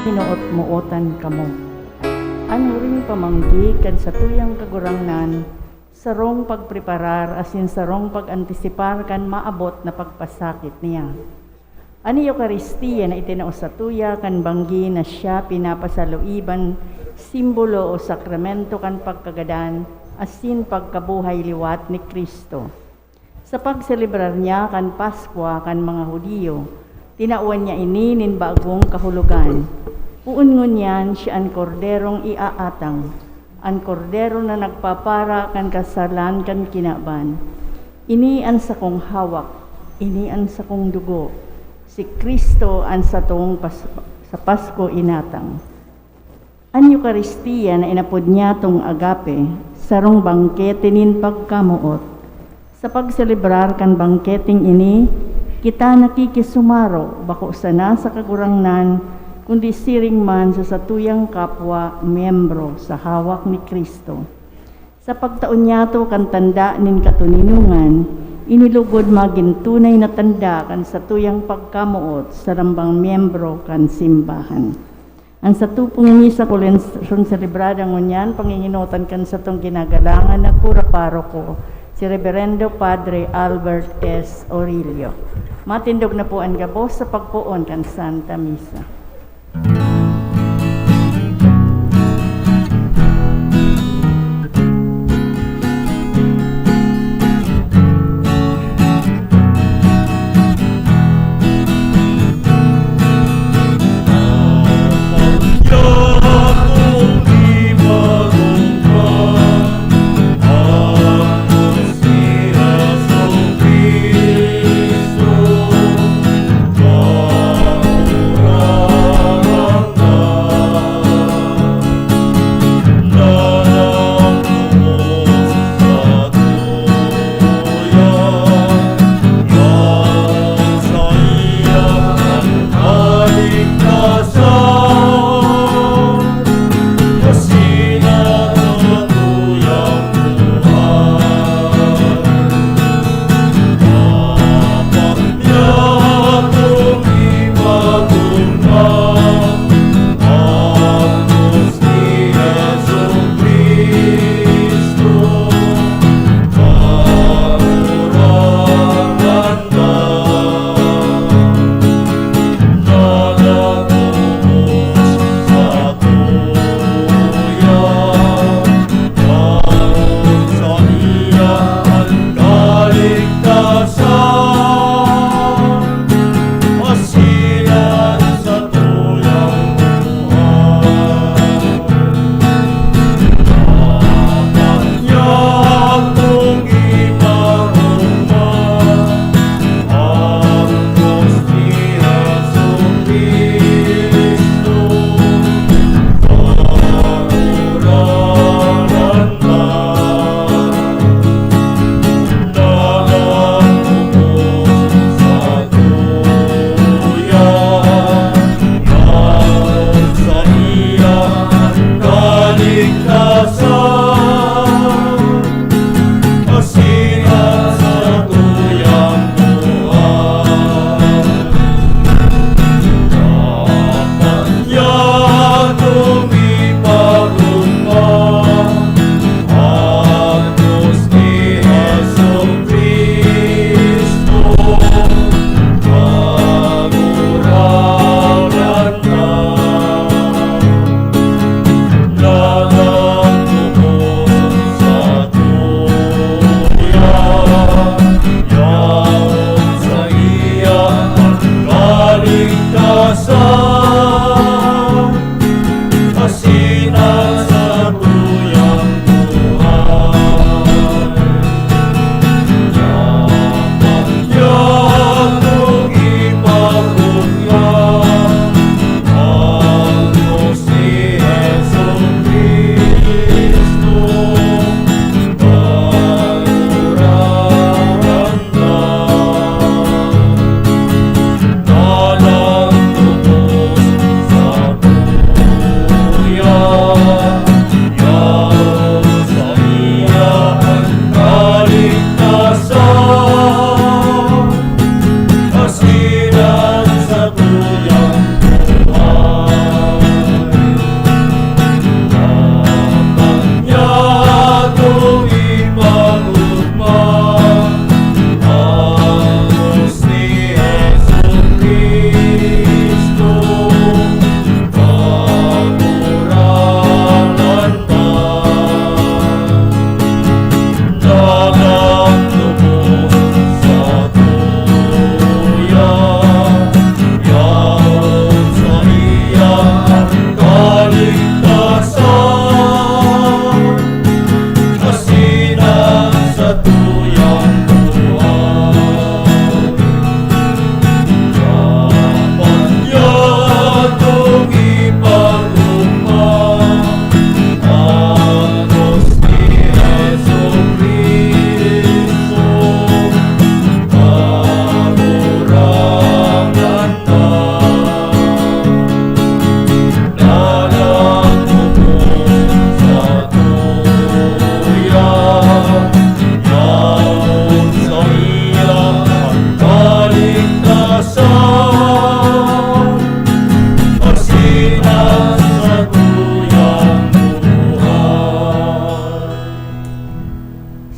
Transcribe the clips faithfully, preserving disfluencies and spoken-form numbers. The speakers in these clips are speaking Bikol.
Hinoot-mootan kamo. An huring pamanggi kan satuyang Kagurangnan, sarong pagpreparar asin sarong pag-antisipar kan maabot na pagpasakit niya. An Eukaristia na itinao satuya kan banggi na siya pinapasaluiban, simbolo o sakramento kan pagkagadan asin pagkabuhay liwat ni Cristo. Sa pagselebrar niya kan Paskwa kan mga Judio, tinawan niya ini nin bagong kahulogan. Poon ngunyan siya an Korderong iaatang, an Kordero na nagpapara kan kasalan kan kinaban. Ini an sakong hawak, ini an sakong dugo. Si Cristo an satong pas-, sa Pasko inatang. An Eukaristia na inapod niyatong Agape, sarong bangkete nin pagkamoot. Sa pagselebrar kan bangketeng ini, kita nakikisumaro bako sana sa Kagurangnan, kundi siring man sa satuyang kapwa miyembro sa hawak ni Cristo. Sa pagtao niyato kan tanda nin katoninongan, ini lugod magin tunay na tanda kan satuyang pagkamoot sa sarong miyembro kan simbahan. An sato pong misa koleksyon selebrada ngunyan, panginginotan kan satong ginagalangan na kura paroko, si Reverendo Padre Albert S. Orillo. Matindog na po an gabos sa pagpoon kan Santa Misa.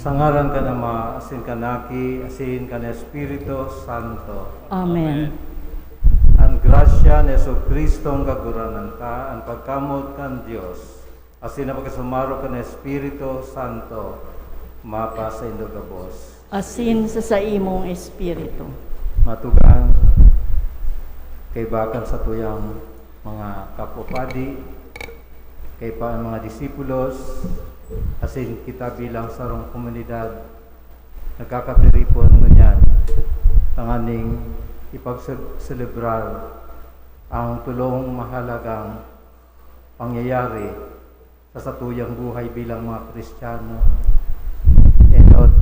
Sa ngaran kan Ama, asin kan Aki, asin kan Espiritu Santo. Amen. An grasya ni Jesu-Cristo, an Kagurangnan ta, an pagkamoot kan Dios, asin an pakisumaro kan Espiritu Santo, mapasaindo gabos. Asin sa saimong espiritu. Matugang, kaiba kan satuyang mga kapwa padi, kaiba an mga disipulos, asin kita bilang sarong komunidad, nagkakatiripon ngunyan tanganing ipagse-selebrar ang tolong mahalagang pangyayari sa satuyang buhay bilang mga Kristiyano, enot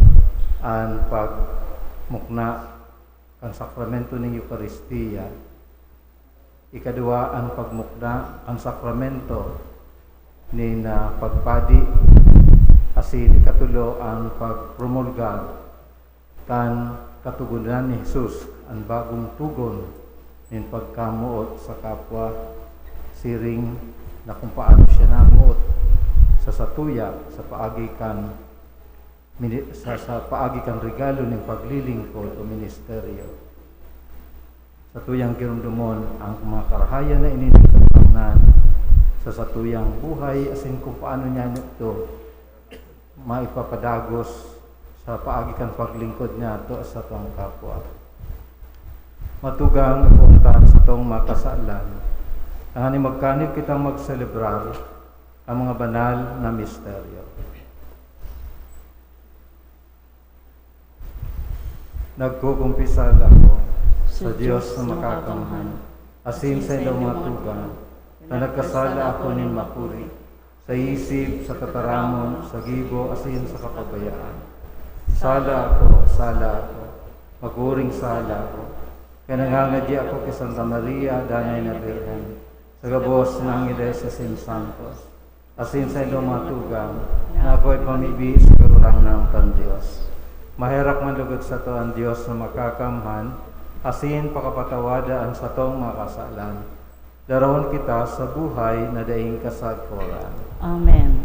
an pagmukna kan sakramento nin Eukaristia, ikaduwa an pagmukna kan sakramento nin, ah, pagpadi, asin ikatulo an pagpromulgar kan Katogonan ni Jesus, an bagong togon nin pagkamoot sa kapwa, siring na kung paano siya namoot sa satuya sa paagi kan mini-, sa, sa paagi kan regalo nin paglilingkod o ministeryo. Satuyang giromdomon ang mga karahayan na ini nin Kagurangnan sa satuyang buhay, asin kung paano niya ito maipapadagos sa paagi kan paglingkod niyato sa satong kapwa. Matugang, akoon ta an satong mga kasalan, tanganing magkanib kitang magselebrar an mga banal na misteryo. Nagkukumpisal ako sa Diyos na makakamhan, asin sa indong mga tugang, na nagkasala ako nin makuri, sa isip, sa tataramon, sa gibo, asin sa kapabayaan. Sala ako, sala ako, makuring sala ako. Kaya nangangadya ako kay Santa Maria, Danay na Birhen, sa gabos na angheles asin santos, asin sa indong mga tugang, na ako ipamibi sa Kagurangnan kan Dios. Maherak man lugod sato an Dios na makakamhan, asin pakapatawada an satong mga kasalan. Darahon kita sa buhay na daing kasagkoran. Amen.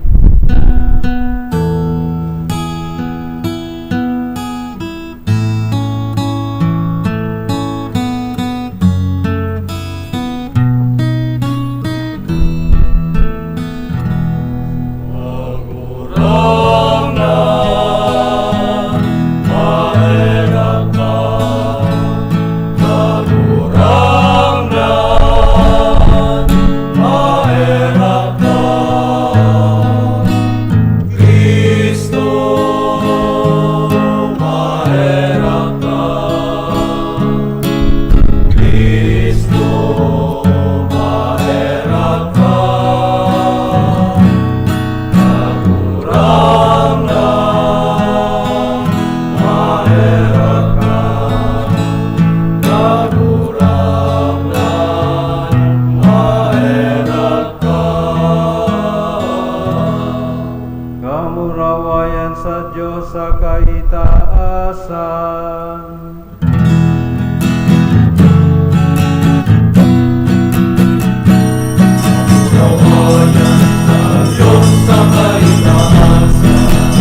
Cristo, maherak ka. Cristo, maherak ka. Kagurangnan, maherak ka. Kagurangnan, maherak Kamurawayan sa Dios sa kaitaasan. Kamurawayan sa Dios sa kaitaasan.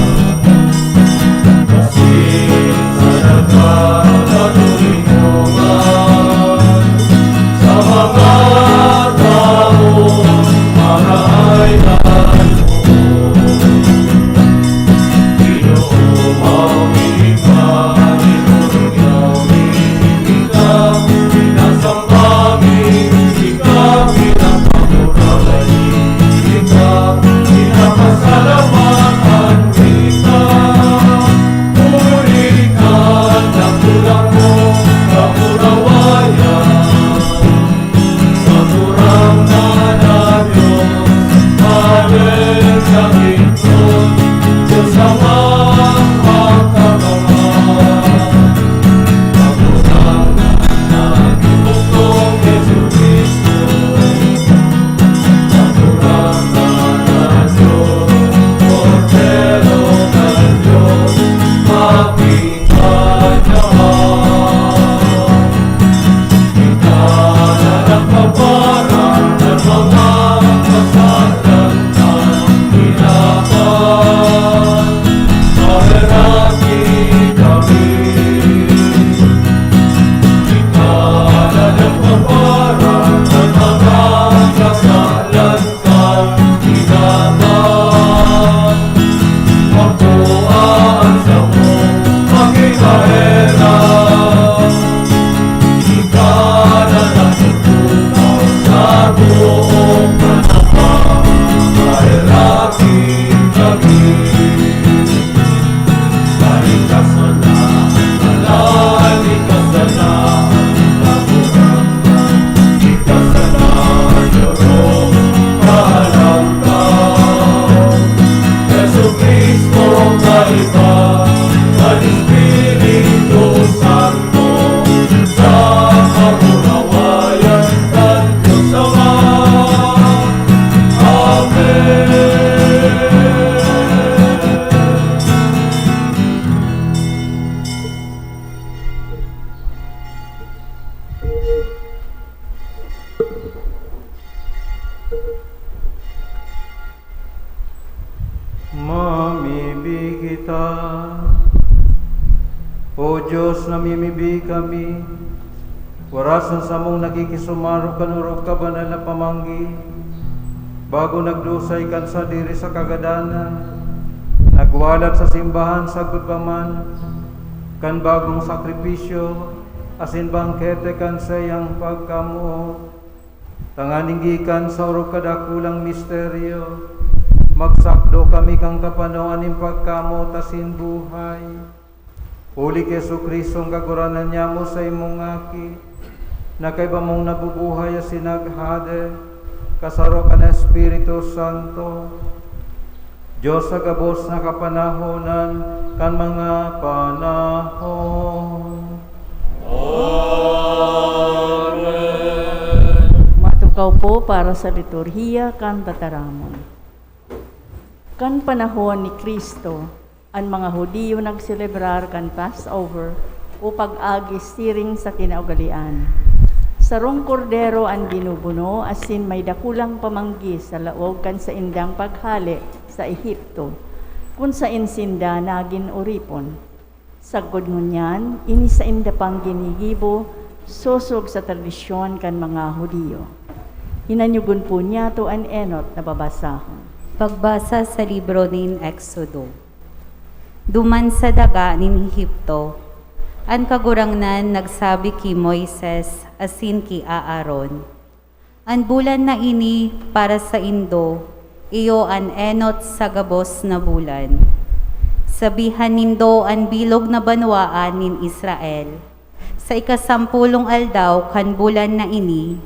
O Dios, namimibi kami, waras an samong nakikisumaro kan orog ka banal na pamanggi, bago nagdusay kan sadiri sa kagadanan, nagwalat sa simbahan sagkod pa man kan bagong sakripisyo asin bangkete kan saiyang pagkamoot. Tanganing gikan sa orog kadakulang misteryo, magsakdo kami kan kapanoan nin pagkamoot asin buhay. Huli ki Jesu-Cristo, an Kagurangnan nyamo, sa imong Aki, na kaiba mong nabubuhay asin naghade, kasaro kan Espiritu Santo, Dios sa gabos na kapanahonan kan mga panahon. Amen. Matukaw po para sa liturhiya kan tataramon. Kan panahon ni Cristo, an mga Judio nagselebrar kan Passover o pag-agi siring sa kinaugalean. Sarong kordero an ginubuno asin may dakulang pamanggi sa laog kan saindang paghale sa Egipto, kun saen sinda nagin oripon. Sagkod ngunyan, ini sainda pang ginigibo sosog sa tradisyon kan mga Judio. Hinanyogon po niyato an enot na babasahon. Pagbasa sa libro nin Exodo. Duman sa daga nin Egipto, an Kagurangnan nagsabi ki Moises asin ki Aaron, "An bulan na ini para saindo, iyo an enot sa gabos na bulan. Sabihan nindo an bilog na banwaan nin Israel, 'Sa ikasampolong aldaw kan bulan na ini,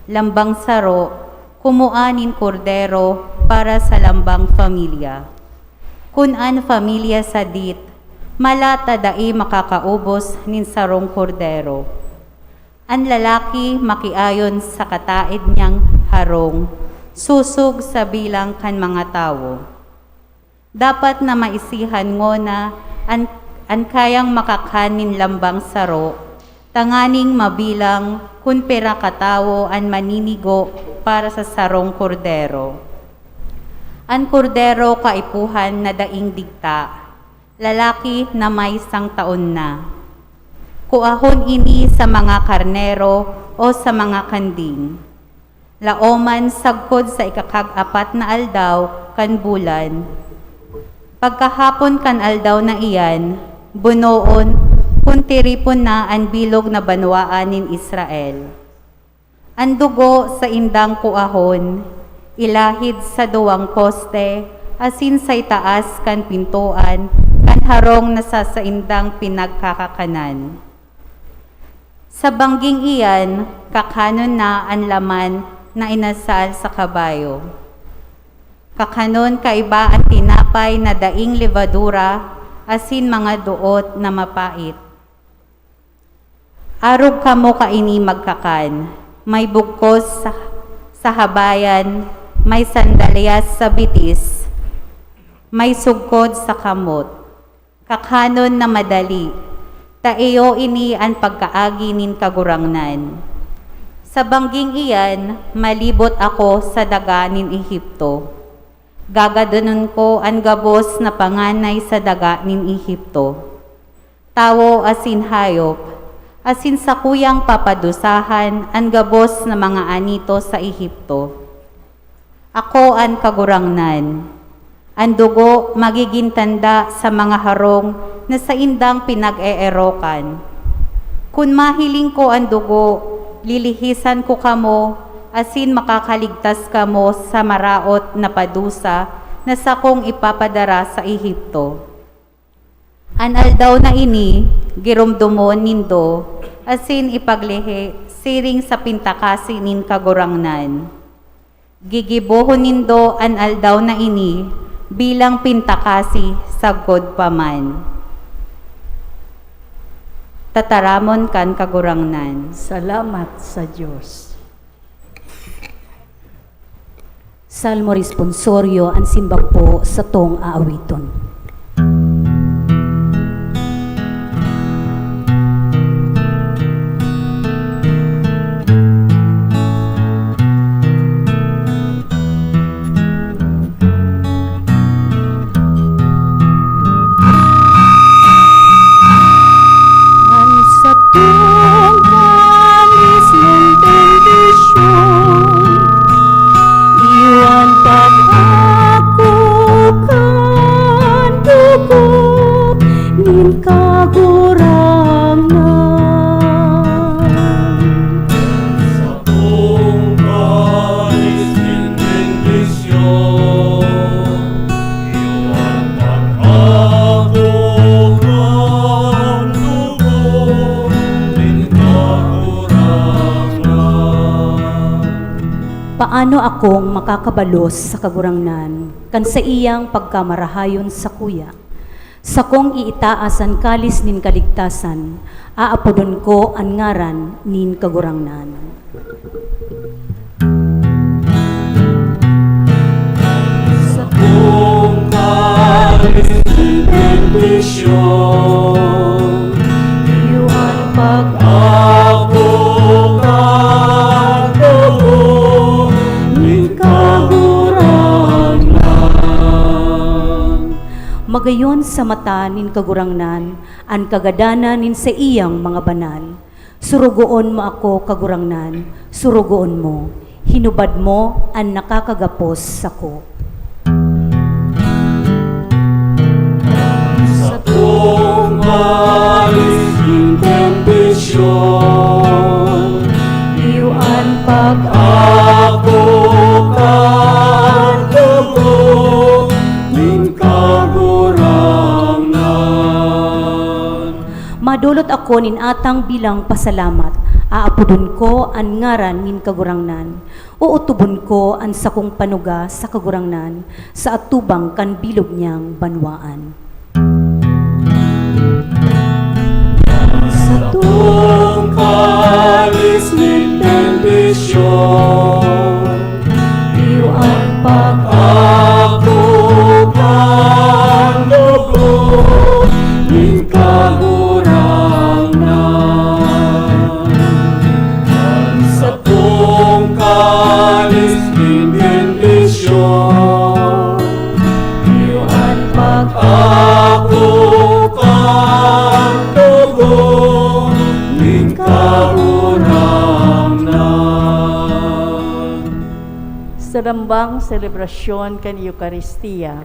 lambang saro, kumua nin kordero para sa lambang familya. Kun an familya sadit, mala ta dai makakaubos nin sarong kordero. An lalaki makiayon sa kataed niyang harong, sosog sa bilang kan mga tawo. Dapat na maisihan ngona an, an kayang makakan nin lambang saro, tanganing mabilang kun pira ka tawo an maninigo para sa sarong kordero. An kordero kaipuhan na daing digta, lalaki na may sangtaon na. Kuahon ini sa mga karnero o sa mga kanding. Laoman sagkod sa ikakag-apat na aldaw kan bulan. Pagkahapon kan aldaw na iyan, bunoon kun tiripon na an bilog na banwaan nin Israel. An dugo saindang kuahon, ilahid sa duwang poste asin sa itaas kan pintoan kan harong na sa saindang pinagkakakanan. Sa bangging iyan, kakanon na an laman na inasal sa kabayo. Kakanon kaiba an tinapay na daing lebadura asin mga doot na mapait. Arog kamo kaini magkakan, may bugkos sa, sa habayan, may sandalyas sa bitis, may sugkod sa kamot. Kakanon na madali, ta iyo ini an pagkaagi nin Kagurangnan. Sa bangging iyan, malibot ako sa daga nin Egipto. Gagadanon ko an gabos na panganay sa daga nin Egipto, tawo asin hayop, asin sakuyang papadusahan an gabos na mga anito sa Egipto. Ako an Kagurangnan. An dugo magigin tanda sa mga harong na saindang pinag-eerokan. Kun mahiling ko an dugo, lilihisan ko kamo, asin makakaligtas kamo sa maraot na padusa na sakong ipapadara sa Ehipto. An aldaw na ini, giromdomon nindo, asin ipaglihi siring sa pintakasi nin Kagurangnan. Gigibohon nindo an aldaw na ini bilang pintakasi sagkod pa man. Tataramon kan Kagurangnan. Salamat sa Dios. Salmo Responsorio, an simbag po satong aawiton. Ano akong makakabalos sa Kagurangnan kan saiyang pagkamarahayon sakuya? Sakong iitaas an kalis nin kaligtasan, aapodon ko an ngaran nin Kagurangnan. Sakong kalis nin bendisyon, iyo an pag-ako kan dugo nin Kagurangnan. Magayon sa mata nin Kagurangnan an kagadanan nin saiyang mga banal. Surugoon mo ako, Kagurangnan, surugoon mo. Hinubad mo an nakakagapos sako. Sakong kalis nin bendisyon, iyo an pag-ako kan dugo nin Kagurangnan. Madolot ako nin atang bilang pasalamat, aapodon ko an ngaran nin Kagurangnan. Ootobon ko an sakong panuga sa Kagurangnan sa atubang kan bilog niyang banwaan. Satong kalis nin bendisyon, iyo an pag-ako kan dugo nin Kagurangnan. An satong kalis nin bendisyon, iyo an pag-ako kan dugo nin Kagurangnan. Sa lambang selebrasyon kan Eukaristia,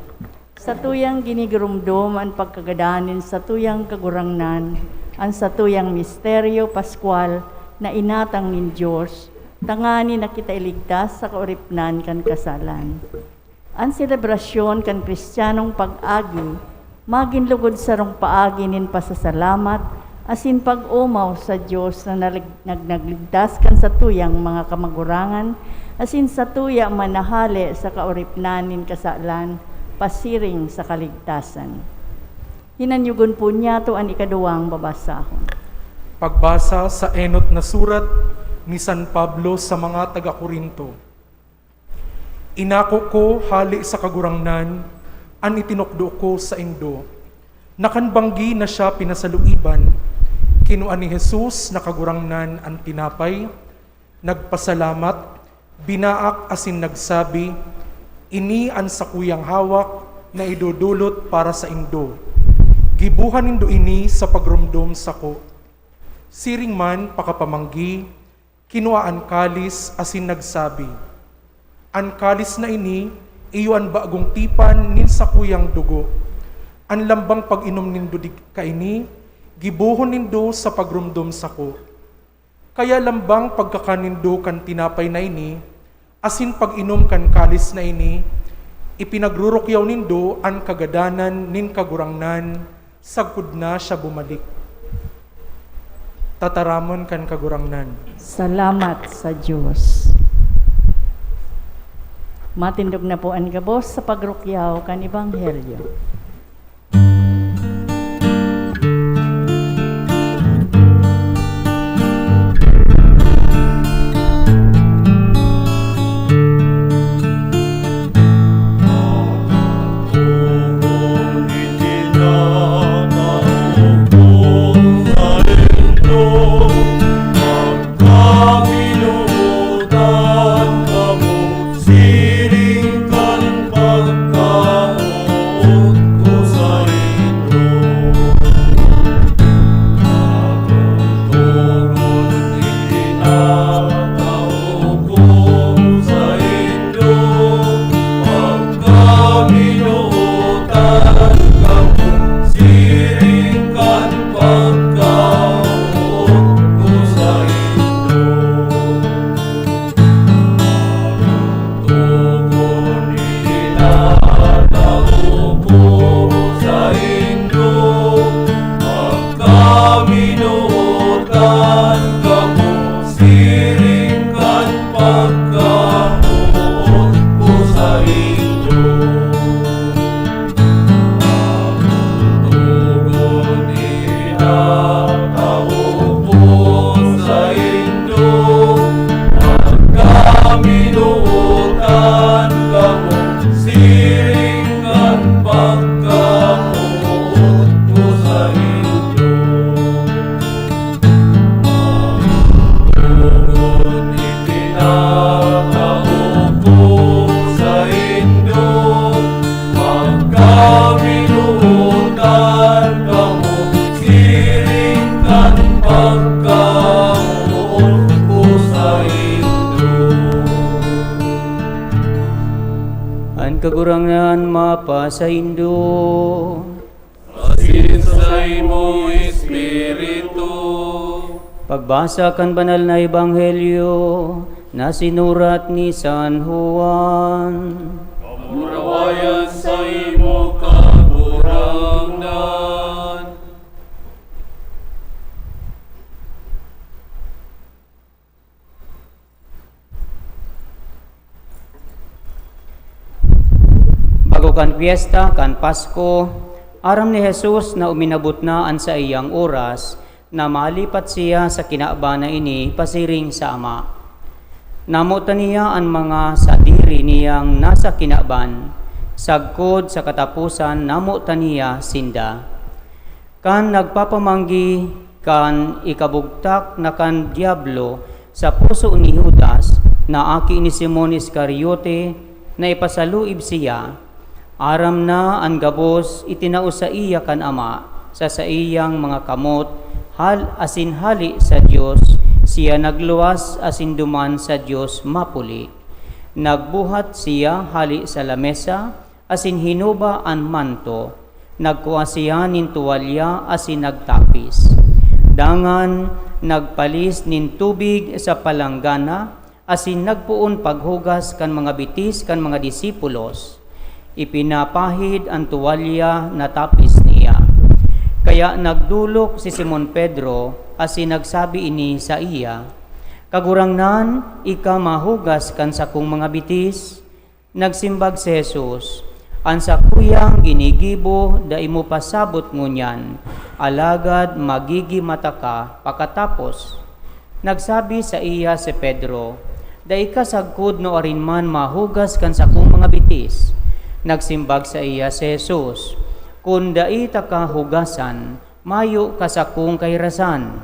satuyang ginigiromdom an pagkagadan nin satuyang Kagurangnan, an satuyang misteryo paskwal na inatang nin Dios, tanganing na kita iligtas sa kaoripnan kan kasalan. An selebrasyon kan Kristiyanong pag-agi magin lugod sarong paagi nin pasasalamat asin pag-omaw sa Dios na nalig-, nag-, nagligtas kan satuyang mga kamagurangan asin satuya man na hale sa kaoripnan nin kasalan pasiring sa kaligtasan. Hinanyogon po niyato an ikaduwang babasahon. Pagbasa sa enot na surat ni San Pablo sa mga taga-Corinto. Inako ko hale sa Kagurangnan an itinukdo ko saindo, na kan banggi na siya pinasaluiban, kinua ni Jesus na Kagurangnan an tinapay, nagpasalamat, binaak asin nagsabi, "Ini an sakuyang hawak na idodolot para saindo. Giboha nindo ini sa pagromdom sako." Siring man pakapamanggi, kinua an kalis asin nagsabi, "An kalis na ini iyo an bagong tipan nin sakuyang dugo. An lambang pag-inom nindo di-, kaini, gibohon nindo sa pagromdom sako. Kaya lambang pagkakan nindo kan tinapay na ini asin pag-inom kan kalis na ini, ipinagrurukyaw nindo an kagadanan nin Kagurangnan sagkod na siya bumalik." Tataramon kan Kagurangnan. Salamat sa Dios. Matindog na po an gabos sa pagrukyaw kan Ebanghelyo. Siring kan pagkamoot Kaupo saindo, magkaminuotan kamo, siring kan pagkamoot ko saindo. Magtutubod itinatao ko saindo, magkaminuotan kamo, siring kan pagkamoot ko saindo. An Kagurangnan mapasaindo. Asin sa imong espiritu. Pagbasa kan Banal na Ebanghelyo na sinurat ni San Juan. Kamurawayan sa imo, Kagurangnan. Bago kan pyesta kan Pasko, aram ni Jesus na uminabot na an saiyang oras na malipat siya sa kinaban na ini pasiring sa Ama. Namotan niya an mga sadiri niyang nasa kinaban, sagkod sa kataposan namotan niya sinda. Kan nagpapamanggi kan ikabugtak na kan Diablo sa puso ni Judas na aki ni Simon Iscariote na ipasaluib siya, aram na an gabos itinao saiya kan Ama sa saiyang mga kamot, hal-, asin hale sa Dios siya nagluwas asin duman sa Dios mapuli. Nagbuhat siya hale sa lamesa, asin hinuba an manto. Nagkua siya nin tuwalya asin nagtapis. Dangan nagpalis nin tubig sa palanggana asin nagpoon paghugas kan mga bitis kan mga disipulos. Ipinapahid an tuwalya na tapis niya. Kaya nagdolok si Simon Pedro asin nagsabi ini saiya, "Kagurangnan, ika mahugas kan sakong mga bitis?" Nagsimbag si Jesus, "An sakuyang ginigibo dai mo pasabot ngunyan, alagad magigimata ka pakatapos." Nagsabi saiya si Pedro, "Dai ka sagkod nuarin man mahugas kan sakong mga bitis." Nagsimbag saiya si Jesus, "Kun dai taka hugasan, mayo ka sakong kahirasan."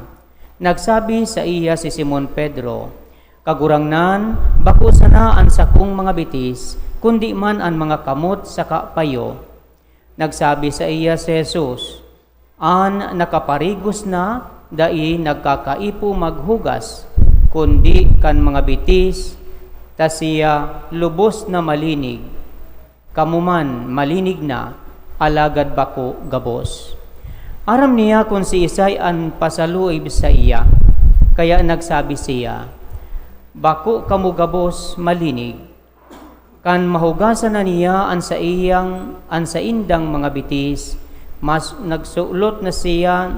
Nagsabi saiya si Simon Pedro, "Kagurangnan, bako sana an sakong mga bitis, kundi man an mga kamot saka payo." Nagsabi saiya si Jesus, "An nakaparigos na dai nagkakaipo maghugas, kundi kan mga bitis, ta siya lubos na malinig. Kamo man malinig na, alagad bako gabos." Aram niya kun siisay an pasaluib saiya, kaya nagsabi siya, "Bako kamo gabos malinig." Kan mahugasan na niya an saiyang, an saindang mga bitis, mas nagsulot na siya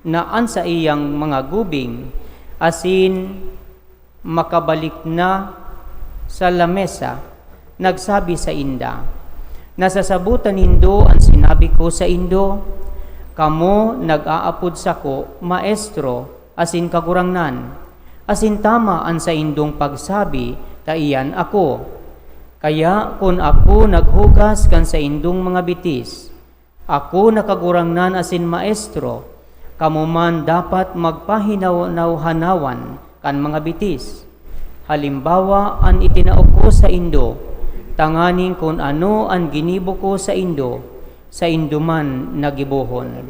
na an saiyang mga gubing, asin makabalik na sa lamesa, nagsabi sainda, "Nasasabotan nindo an sinabi ko saindo? Kamo nag-aapod sako, 'Maestro,' asin 'Kagurangnan,' asin tama an saindong pagsabi, ta iyan ako. Kaya kun ako naghugas kan saindong mga bitis, ako na Kagurangnan asin Maestro, kamo man dapat magpahinaw-hanawan kan mga bitis. Halimbawa an itinao ko saindo, tanganing kun ano an ginibo ko saindo, saindo man na gibohon."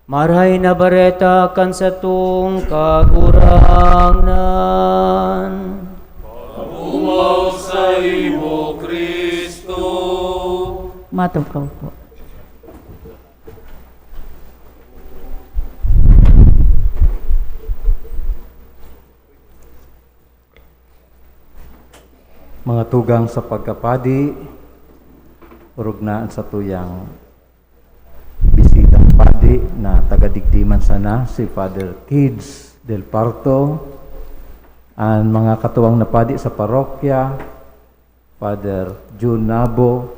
Maray na Bareta kan satong Kagurangnan. Paomaw saimo, Cristo. Matugkaw po. Mga tugang sa pagkapadi, orog na an satuyang bisitang padi na taga-digdi man sana, si Father Kids Del Parto, an mga katuwang na padi sa parokya, Father Jun Nabo,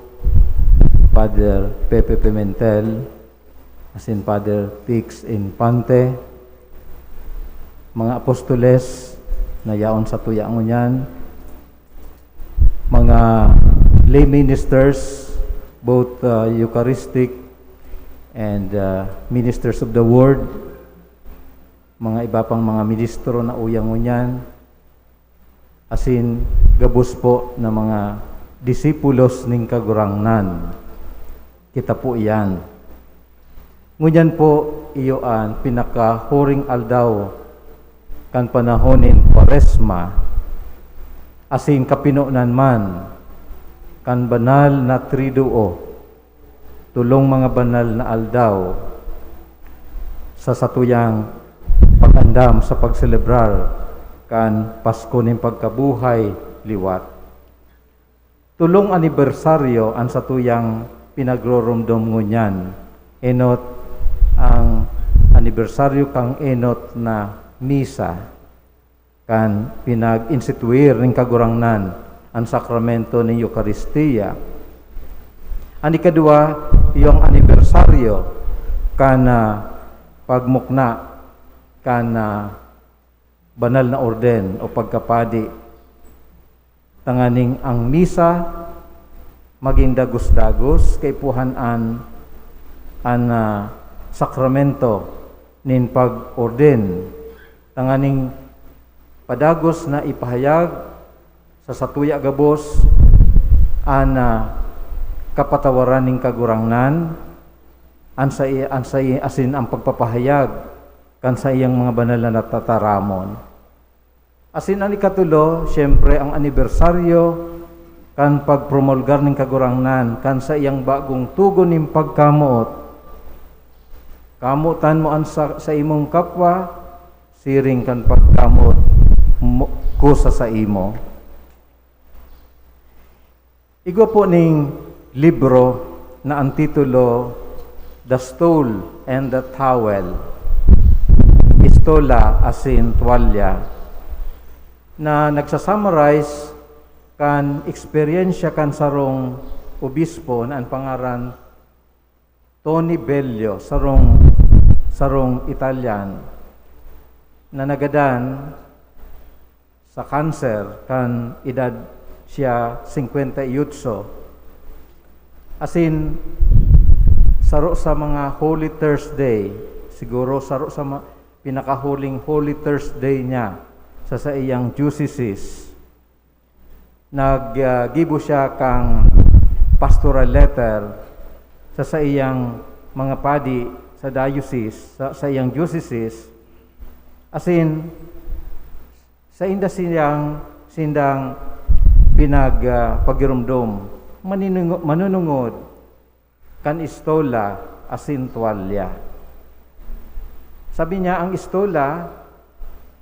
Father Pepe Pimentel, asin Father Tix Infante, mga apostoles na yaon sa tuya ngunyan, mga lay ministers, both, uh, Eucharistic and, uh, ministers of the word, mga iba pang mga ministro na uya ngunyan, asin gabos po na mga disipulos nin Kagurangnan. Kita po iyan. Ngunyan po, iyo an pinakahuring aldaw kan panahon nin Kwaresma, asin kapinonan man kan banal na Triduo, tolong mga banal na aldaw sa satuyang pag-andam sa pagselebrar kan Pasko nin pagkabuhay liwat. Tolong anibersaryo an satuyang pinagroromdom ngunyan, enot, ang anibersaryo kan enot na misa kan pinag-instituir nin Kagurangnan an sakramento nin Eukaristia. An ikaduwa, iyo an anibersaryo kan, ah, pagmukna kan, ah, banal na orden o pagkapadi, tanganing ang misa magin dagos-dagos, kaipuhan an, an, ah, sakramento nin pag-orden, tanganing padagos na ipahayag sa satuya gabos an, ah, kapatawaran nin Kagurangnan, an sai-, an sai-, asin ang pagpapahayag kan saiyang mga banal na natataramon. Asin an ikatulo, siyempre, ang anibersaryo kan pagpromulgar nin Kagurangnan kan saiyang bagong tugon nin pagkamoot. Kamotan mo an sa, sa imong kapwa, siring kan pagkamoot mo, ko sa saimo. Igwa po ning libro na an titulo, The Stole and the Towel, Istola asin Tuwalya, na nagsasummarize kan eksperyensya kan sarong obispo na an pangaran Tony Bello, sarong, sarong Italian na nagadan sa kanser kan edad siya singkwenta y otso. Asin, saro sa mga Holy Thursday, siguro saro sa ma-, pinakahuling Holy Thursday niya sa saiyang diocese. Nag, ah, gibo siya kan pastoral letter sa saiyang mga padi sa diocese, sa saiyang diocese, asin sainda siyang, sindang pinag, ah, pagiromdom, maninungo-, manunungod kan istola asin tuwalya. Sabi niya, ang istola,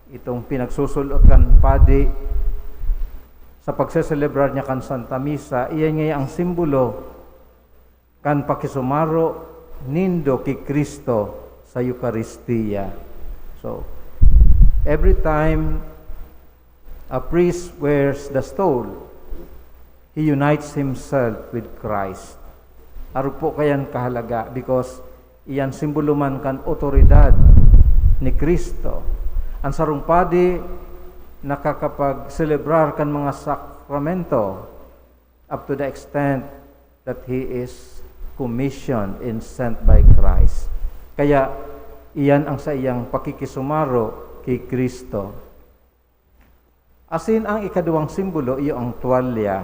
itong pinagsusul-ot kan padi sa pagseselebrar niya kan Santa Misa, iyan ngaya ang simbolo kan pakisumaro nindo ki Cristo sa Eukaristia. So, every time a priest wears the stole, he unites himself with Christ. Arog po kayan kahalaga, because iyan simbolo man kan otoridad ni Cristo. An sarong padi nakakapagselebrar kan mga sakramento up to the extent that he is commissioned and sent by Christ. Kaya, iyan ang saiyang pakikisumaro ki Cristo. Asin ang ikaduwang simbolo iyo ang tuwalya.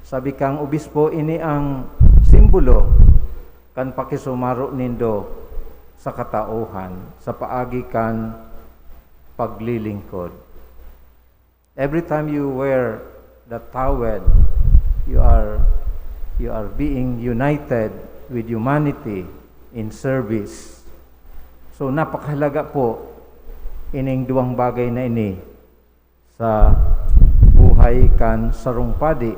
Sabi kan obispo, ini ang simbolo kan pakisumaro nindo sa katauhan sa paagi kan paglilingkod. Every time you wear the towel, you are, you are being united with humanity in service. So, napakahalaga po ining duwang bagay na ini sa buhay kan sarong padi.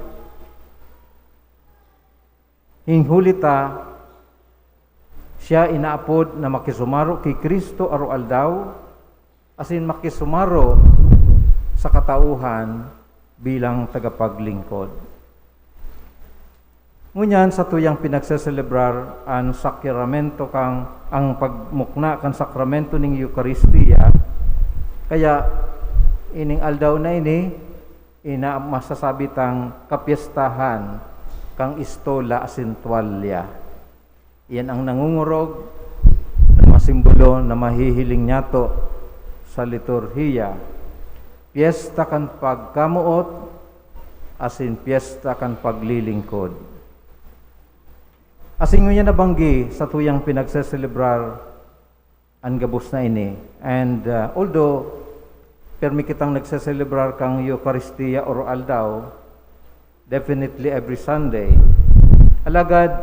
Huli ta, siya inaapod na makisumaro ki Cristo aroaldaw, asin makisumaro sa katauhan bilang tagapaglingkod. Ngunyan, satuyang pinagseselebrar an sakramento kan, an pagmukna kan sakramento nin Eukaristia. Kaya, ining aldaw na ini, ina-, masasabi tang kapyestahan kan istola asin tuwalya. Iyan ang nangungurog na mga simbolo na mahihiling nyato sa liturhiya, pyesta kan pagkamoot asin pyesta kan paglilingkod. Asin ngunyan nabanggi satuyang pinagseselebrar an gabos na ini. And, uh, although permi kitang nagseselebrar kan Eukaristia oro-aldaw, definitely every Sunday, alagad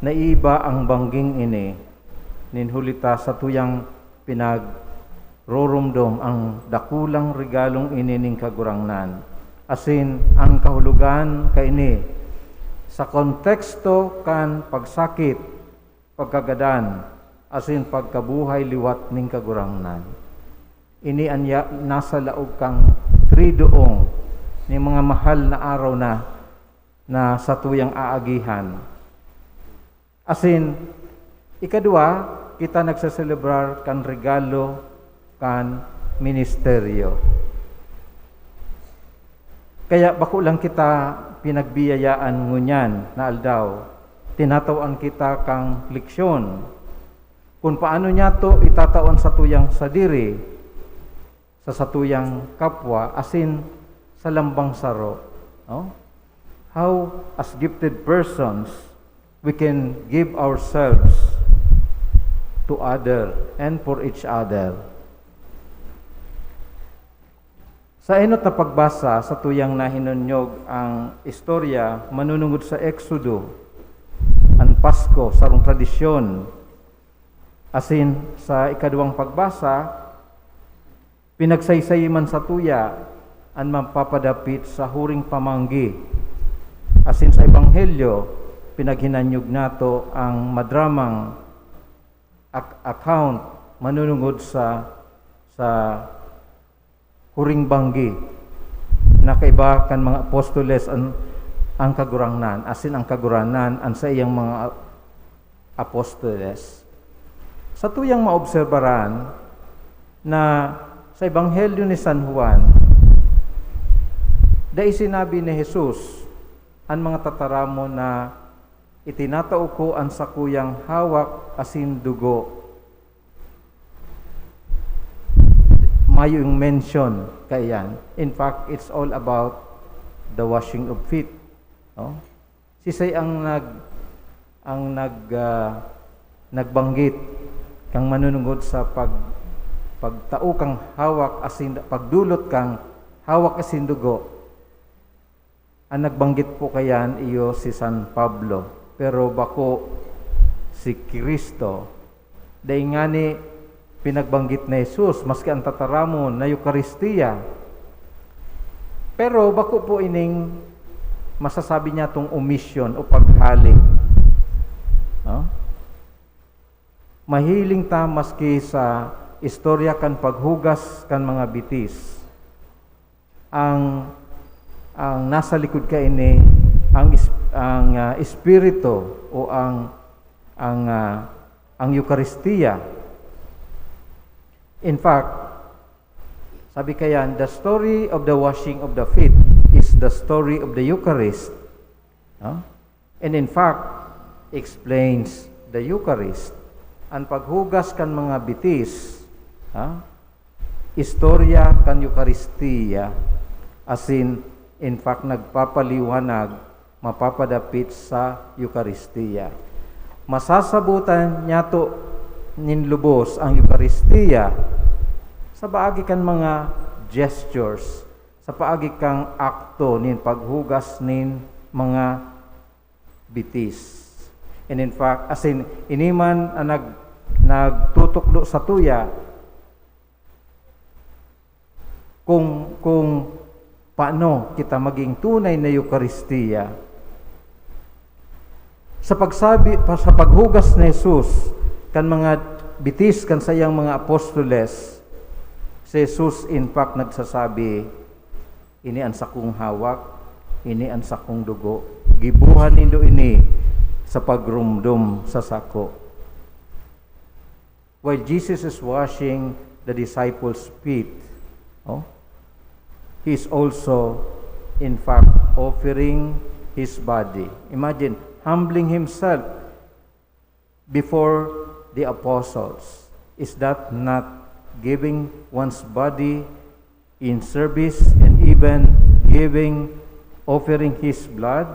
naiiba ang bangging ini nin huli ta satuyang pinagroromdom an dakulang regalong ini nin Kagurangnan. Asin an kahulogan kaini sa konteksto kan pagsakit, pagkagadan, asin pagkabuhay liwat nin Kagurangnan. Ini an ya-, nasa laog kan triduong nin mga mahal na araw na, na satuyang aagihan. Asin, ikadwa, kita nagseselebrar kan regalo kan ministeryo. Kaya bako lang kita pinagbiyayaan ngunyan na aldaw, tinatawan kita kan leksyon kun paano nyato itatao an satuyang sadiri sa satuyang kapwa asin sa lambang saro, no? How, as gifted persons, we can give ourselves to other and for each other. Sa enot na pagbasa, satuyang nahinunyog ang istorya manunungod sa Eksodo, an Pasko, sarong tradisyon. Asin sa ikaduwang pagbasa, pinagsaysayi man satuya an magpapadapit sa huring pamanggi. Asin sa Ebanghelyo, pinaghinanyog nato ang madramang ak-, account manunungod sa, sa huring banggi na kaiba kan mga apostoles an, ang Kagurangnan, asin ang Kagurangnan an saiyang mga a-, apostoles. Satuyang maobserbaran na sa Ebanghelyo ni San Juan, dai sinabi ni Jesus an mga tataramon na itinatao ko an sakuyang hawak asin dugo. Mayo yung mention kaiyan. In fact, it's all about the washing of feet. No? Sisay ang nag-, ang nag-, ah, nagbanggit kan manunungod sa pag-, pagtao kan hawak asin, pagdulot kan hawak asin dugo? An nagbanggit po kaiyan iyo si San Pablo, pero bako si Cristo. Dai ngani pinagbanggit ni Jesus, maski an tataramon na Eukaristia. Pero bako po ining masasabi niyatong omisyon o paghale. No? Mahiling ta maski sa istorya kan paghugas kan mga bitis. Ang, ang nasa likod kaini, ang is-, ang, ah, espiritu o ang, ang, ah, ang Eukaristia. In fact, sabi kaiyan, "The story of the washing of the feet is the story of the Eucharist." No? And in fact, explains the Eucharist. An paghugas kan mga bitis, ha? Istorya kan Eukaristia, asin, in fact, nagpapaliwanag, mapapadapit sa Eukaristia. Masasabotan nyato nin lubos ang Eukaristia sa paagi kan mga gestures, sa paagi kan akto nin paghugas nin mga bitis. And in fact, asin, ini man an nag-, nagtutukdo satuya kung, kung paano kita maging tunay na Eukaristia. Sa pagsabi, pa, sa paghugas ni Jesus kan mga bitis kan saiyang mga apostoles, si Jesus, in fact, nagsasabi, "Ini an sakong hawak, "Ini an sakong dugo. Gibohan nindo ini sa pagromdom sa sako." While Jesus is washing the disciples' feet, oh, he is also, in fact, offering his body. Imagine, humbling himself before the apostles. Is that not giving one's body in service and even giving, offering his blood?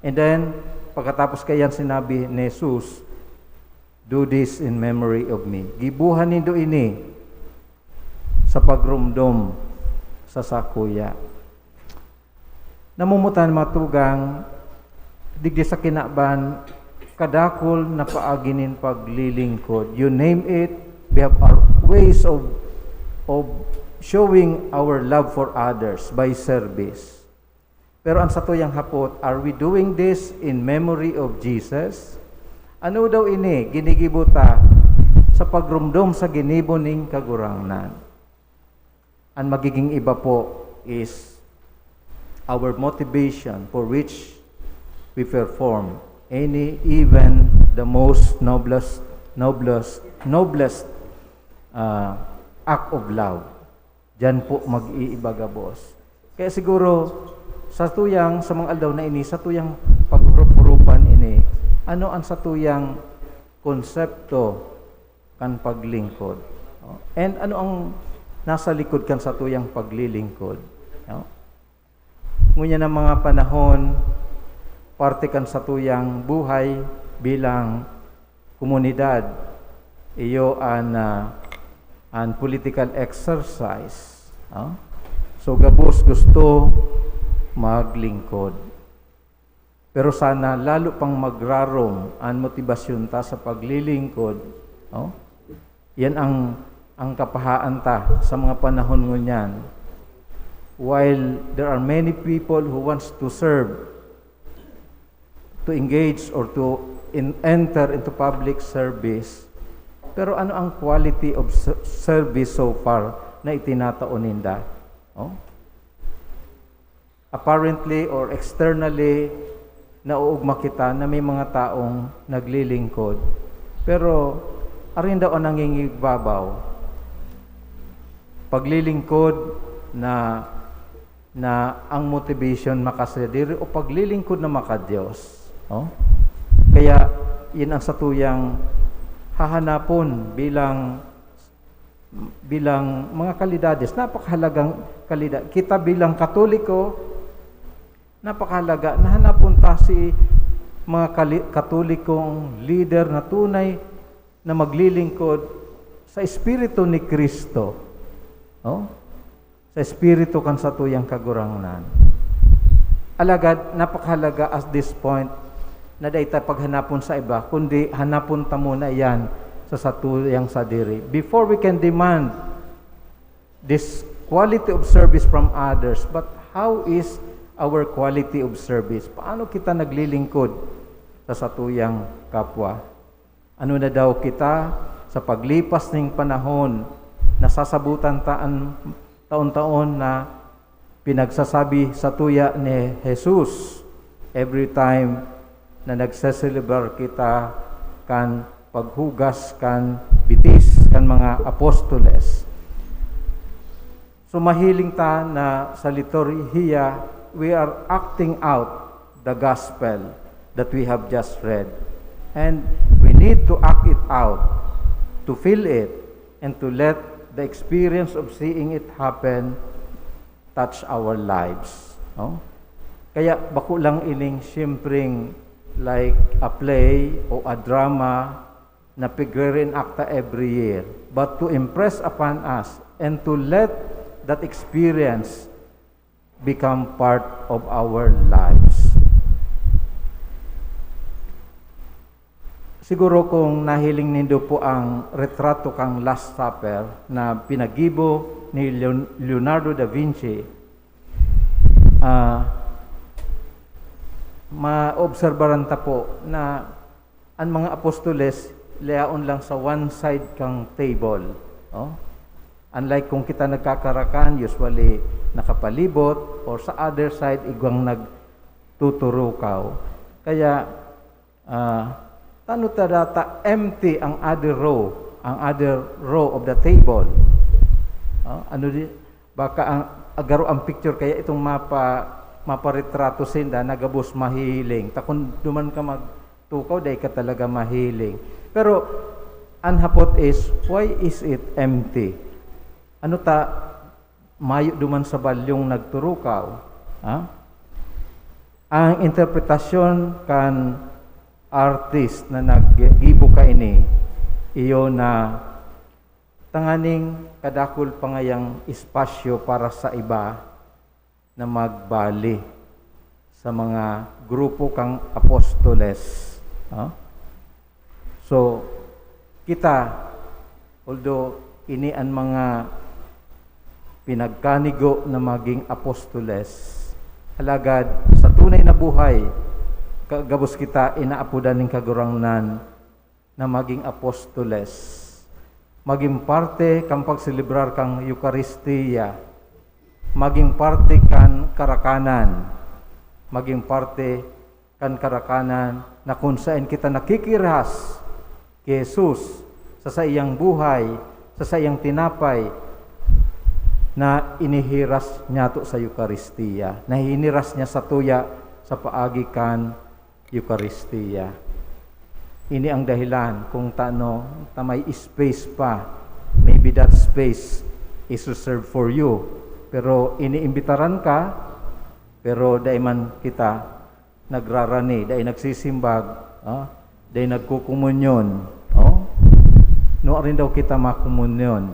And then, pagkatapos kaiyan, sinabi ni Jesus, "Do this in memory of me." Gibohan nindo ini sa pagromdom sa sakuya. Namumutan, mga tugang, digdi sa kinaban, kadakul na paagi nin paglilingkod. You name it, we have our ways of, of showing our love for others by service. Pero ang satuyang hapot, are we doing this in memory of Jesus? Ano daw ini, ginigibo ta sa pagromdom sa ginibo ning Kagurangnan? Ang magiging iba po is our motivation for which we perform any, even the most noblest, noblest, noblest, ah, act of love. Diyan po mag-iiba gabos. Kaya siguro, sa tuyang, sa mga aldaw na ini, sa tuyang paghurup-hurupan ini, ano ang sa tuyang konsepto kan paglingkod? Oh, and ano ang nasa likod kan satuyang paglilingkod? No? Ngunyan ang mga panahon, parte kan satuyang buhay bilang komunidad, iyo an, ah, an political exercise. Oh? So, gabos gusto maglingkod. Pero sana lalo pang magrarom an motibasyon ta sa paglilingkod, no? Yan ang, ang kapahaan ta sa mga panahon ngunyan. While there are many people who wants to serve, to engage or to in-, enter into public service, pero ano ang quality of ser-, service so far na itinatao ninda? Oh? Apparently or externally, nauugma kita na may mga taong naglilingkod. Pero arin daw ang nangingigbabaw? Paglilingkod na, na ang motivation makasadiri o paglilingkod na makadiyos, no? Kaya, yun ang satuyang hahanapon bilang bilang mga kalidades, napakahalagang kalida-, kita bilang Katoliko, napakahalaga na hanapon ta si mga kali-, Katolikong lider na tunay na maglilingkod sa Espiritu ni Cristo. No? Sa Espiritu kan satuyang Kagurangnan. Alagad, napakahalaga at this point na dai ta paghanapon sa iba, kundi hanapon ta muna iyan sa satuyang sadiri. Before we can demand this quality of service from others, but how is our quality of service? Paano kita naglilingkod sa satuyang kapwa? Ano na daw kita sa paglipas ning panahon? Nasasabutan ta an taon-taon na pinagsasabi satuya ni Jesus every time na nagse-celebrar kita kan paghugas kan bitis kan mga apostoles. So, mahiling ta na sa liturhiya, we are acting out the gospel that we have just read. And we need to act it out, to feel it, and to let the experience of seeing it happen touch our lives. No? Kaya bako lang ining simpleng like a play o a drama na pigre-reenacta every year, but to impress upon us and to let that experience become part of our lives. Siguro kung nahiling nindo po ang retrato kang Last Supper na pinagibo ni Leon-, Leonardo da Vinci, ah, maobserbaran ta po na an mga apostoles, liyaon lang sa one side kang table, oh. Unlike kung kita nagkakarakan, usually nakapalibot, or sa other side, igwang nag-, tuturukaw. Kaya, ah, tano ta data empty ang other row, ang other row of the table? Ah, ano di, baka ang, agaro ang picture, kaya itong mapa-, maparetrato sinda, nagabos mahiling. Ta kun duman ka magtukaw, dai ka talaga mahiling. Pero, ang hapot is, why is it empty? Ano ta, mayo duman sa balyong nagturukaw? Ha? Ang interpretasyon kan artist na naggibo kaini, iyo na tanganing kadakul pa ngayang espasyo para sa iba na magbali sa mga grupo kang apostoles. Ha? So, kita, although ini an mga pinagkanigo na maging apostoles, alagad sa tunay na buhay, ka-, gabos kita inaapodan nin Kagurangnan na maging apostoles, maging parte kan pagselebrar kan Eukaristia, maging parte kan karakanan, maging parte kan karakanan na kun saen kita nakikirihas ki Jesus sa saiyang buhay, sa saiyang tinapay na inihiras niyato sa Eukaristia, na hiniras niya satuya sa paagi kan Eukaristia. Ini ang dahilan kung tano ta may space pa. Maybe that space is reserved for you. Pero iniimbitaran ka, pero dai man kita nagrarani, dai nagsisimbag, ah, dai nagkukumunyon, oh? Nuarin daw kita makumunyon,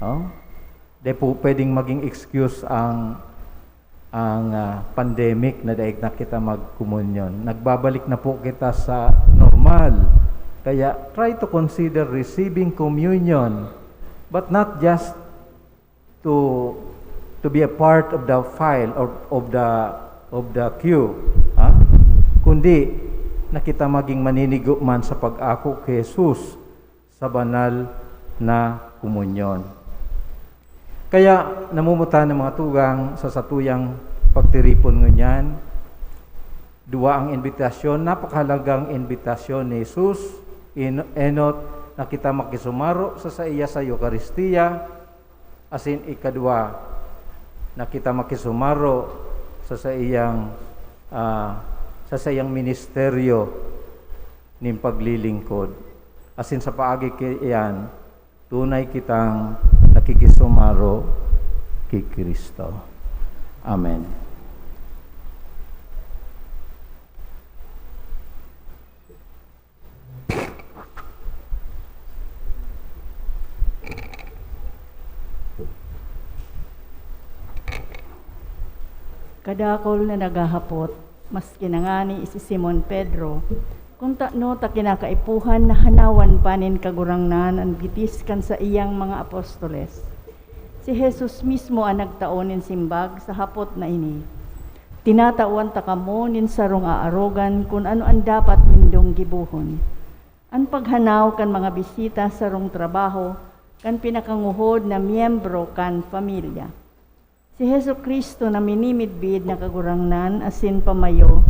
oh? Dai po pwedeng maging excuse ang, ang, ah, pandemic na dai na kita magkumunyon. Nagbabalik na po kita sa normal. Kaya try to consider receiving communion, but not just to, to be a part of the file or of the, of the queue, ha? Kundi na kita maging maninigo man sa pag-ako ki Jesus sa banal na komunyon. Kaya namumutan ng mga tugang sa satuyang pagtiripon ngunyan, duwa ang imbitasyon, napakahalagang imbitasyon ni Jesus, in-, enot na kita makisumaro sa saiya sa Eukaristia, asin ikadwa, na kita makisumaro sa saiyang, ah, sa saiyang ministeryo nin paglilingkod. Asin sa paagi ki-, iyan, tunay kitang nakikisumaro ki Cristo. Amen. Kadakul na naghahapot, maski na ngani si Simon Pedro, kun tano ta kinakaipuhan na hanawan pa nin Kagurangnan an bitis kan saiyang mga apostoles. Si Jesus mismo an nagtao nin simbag sa hapot na ini. Tinatawan ta kamo nin sarong aarogan kun ano an dapat nindong gibohon. An paghanaw kan mga bisita sarong trabaho kan pinakanguhod na miyembro kan pamilya. Si Jesu-Cristo na minimidbid na Kagurangnan asin pamayo,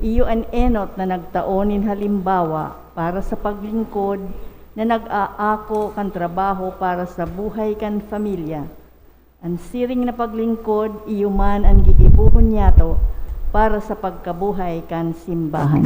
iyo an enot na nagtao nin halimbawa para sa paglingkod na nag-aako kan trabaho para sa buhay kan pamilya. An siring na paglingkod, iyo man an gigibohon niyato para sa pagkabuhay kan simbahan.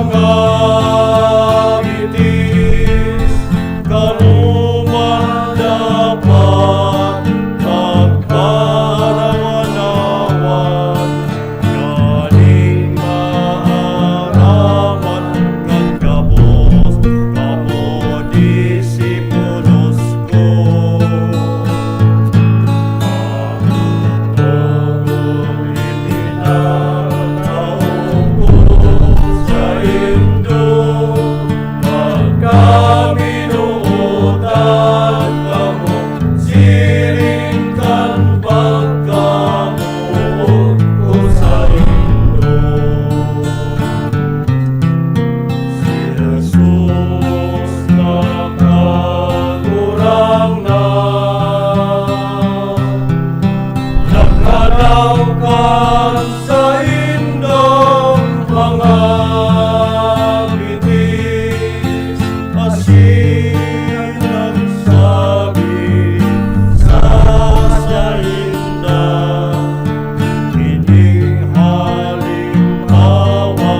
Mga bitis, kamo man dapat magparawan-awan, nganing maaraman kan gabos kamo disipulos ko. Ang ipinatao ko saindo, magkaminuotan kamo, siring kan pagkamoot ko saindo. Si Jesus nakagurang na, naghanaw kan saindong mga bitis, asin nagsabi sa sainda, "Ining halimbawa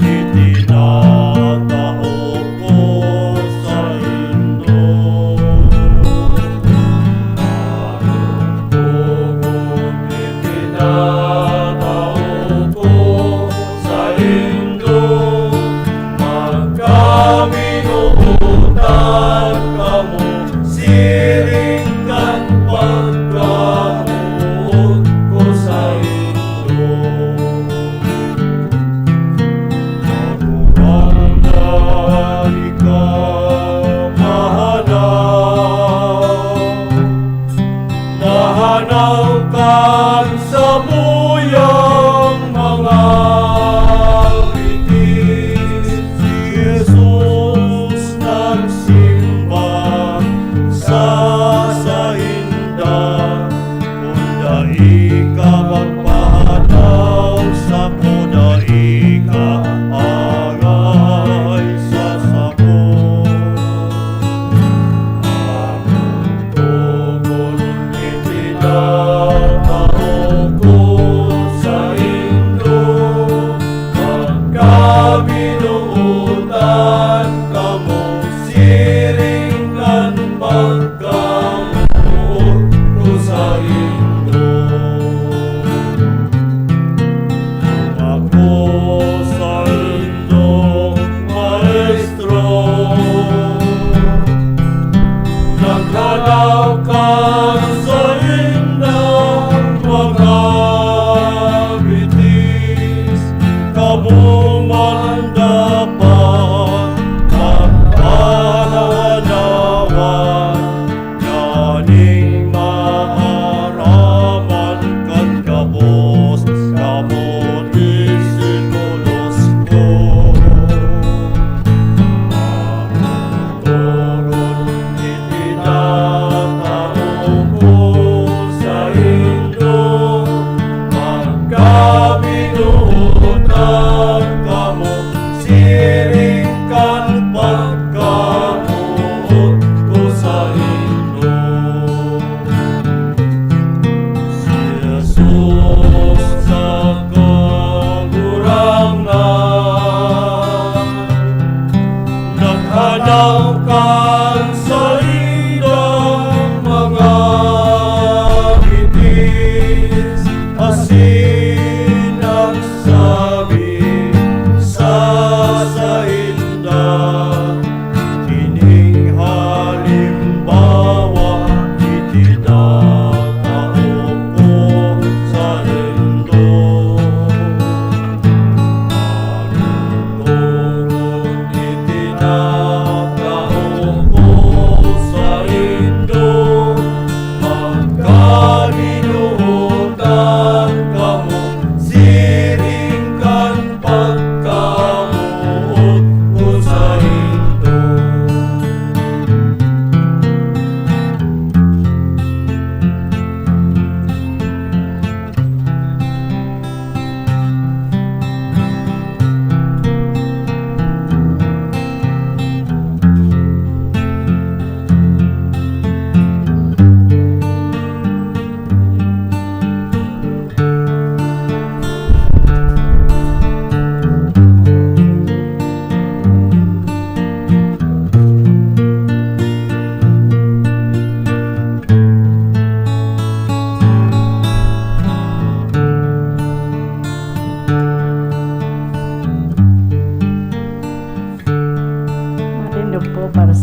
itinatao ko saindo." Ang togon itinatao ko saindo, magkaminuotan kamo, siring kan pagkamoot ko saindo. Akoman na ika mahanaw, nahanaw kan samuyang mga bitis. Si Jesus nagsimbag,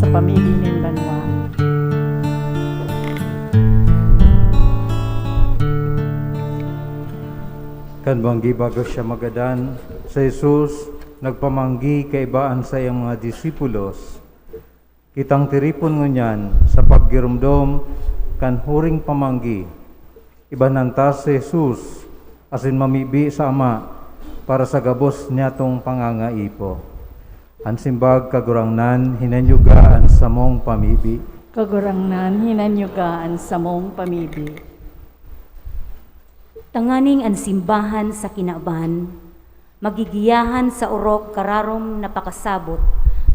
sa pamili nin banwa. Kan banggi bago siya magadan, si Jesus nagpamanggi kaiba an saiyang mga disipulos. Kitang tiripon ngunyan sa paggiromdom kan huring pamanggi. Ibanan ta si Jesus asin mamibi sa Ama para sa gabos niyatong pangangaipo. An simbag, Kagurangnan, hinanyuga an samong pamibi. Kagurangnan, hinanyuga an samong pamibi. Tanganing an simbahan sa kinaban magigiyahan sa orog kararom na pakasabot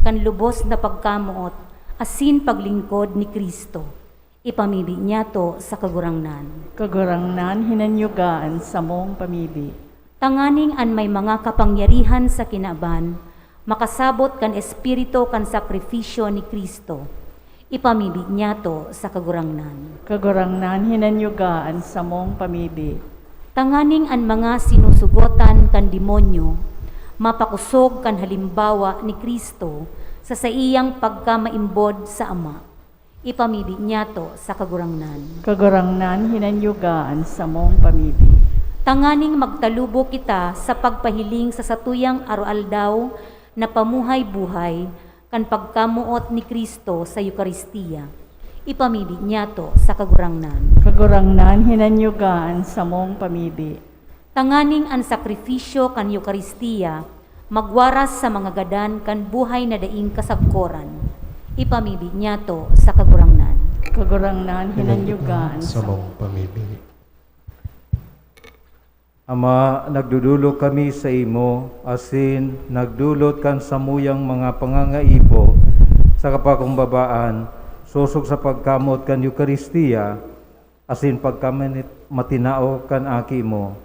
kan lubos na pagkamoot asin paglingkod ni Cristo. Ipamibi niyato sa Kagurangnan. Kagurangnan, hinanyuga an samong pamibi. Tanganing an may mga kapangyarihan sa kinaban makasabot kan espiritu kan sakrifisyo ni Cristo. Ipamibi niyato sa Kagurangnan. Kagurangnan, hinanyuga an samong pamibi. Tanganing an mga sinusugotan kan demonyo mapakosog kan halimbawa ni Cristo sa saiyang pagkamaimbod sa Ama. Ipamibi niyato sa Kagurangnan. Kagurangnan, hinanyuga an samong pamibi. Tanganing magtalubo kita sa pagpahiling sa satuyang aroaldaw na pamuhay-buhay kan pagkamoot ni Cristo sa Eukaristia. Ipamibi niyato sa Kagurangnan. Kagurangnan, hinanyuga an samong pamibi. Tanganing an sakrifisyo kan Eukaristia magwaras sa mga gadan kan buhay na daing kasagkoran. Ipamibi niyato sa Kagurangnan. Kagurangnan, hinanyuga an samong pamibi. Ama, nagdodolok kami saimo, asin nagdolot kan samuyang mga pangangaipo sa kapakumbabaan, sosog sa pagkamoot kan Eukaristia, asin pagkamatinao kan Aki mo,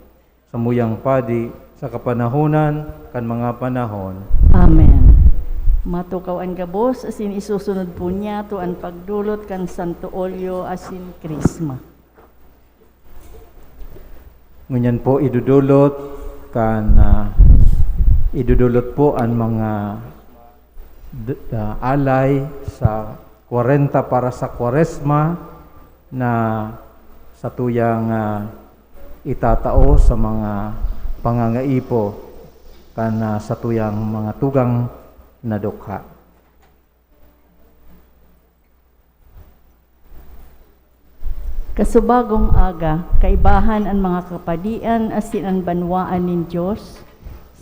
samuyang padi, sa kapanahonan kan mga panahon. Amen. Matukaw an gabos, asin isusunod po niyato an pagdolot kan Santo Olyo asin Krisma. Ngunyan po, idodolot kan, ah, idodolot po an mga d-, ah, alay sa kwarenta para sa Kwaresma na satuyang, ah, itatao sa mga pangangaipo kan, ah, satuyang mga tugang na dukha. Kasubagong aga, kaibahan an mga kapadian asin an banwaan nin Dios,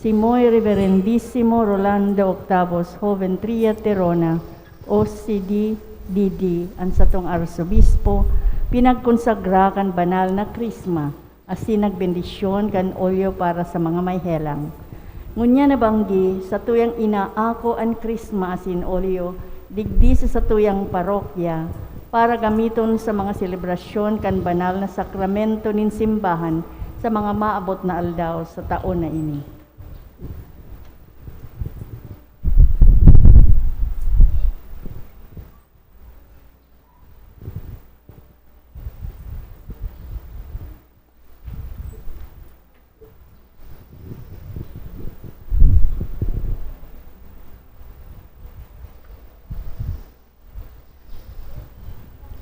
si Moy Reverendisimo Rolando Octavos Joventria Terona, O C D D D, an satong arsobispo, pinagkonsagra kan banal na Krisma, asin nagbendisyon kan olyo para sa mga may helang. Ngunyan na banggi, satuyang inaako an Krisma asin olyo digdi sa satuyang parokya para gamiton sa mga selebrasyon kan banal na sakramento nin simbahan sa mga maabot na aldaw sa taon na ini.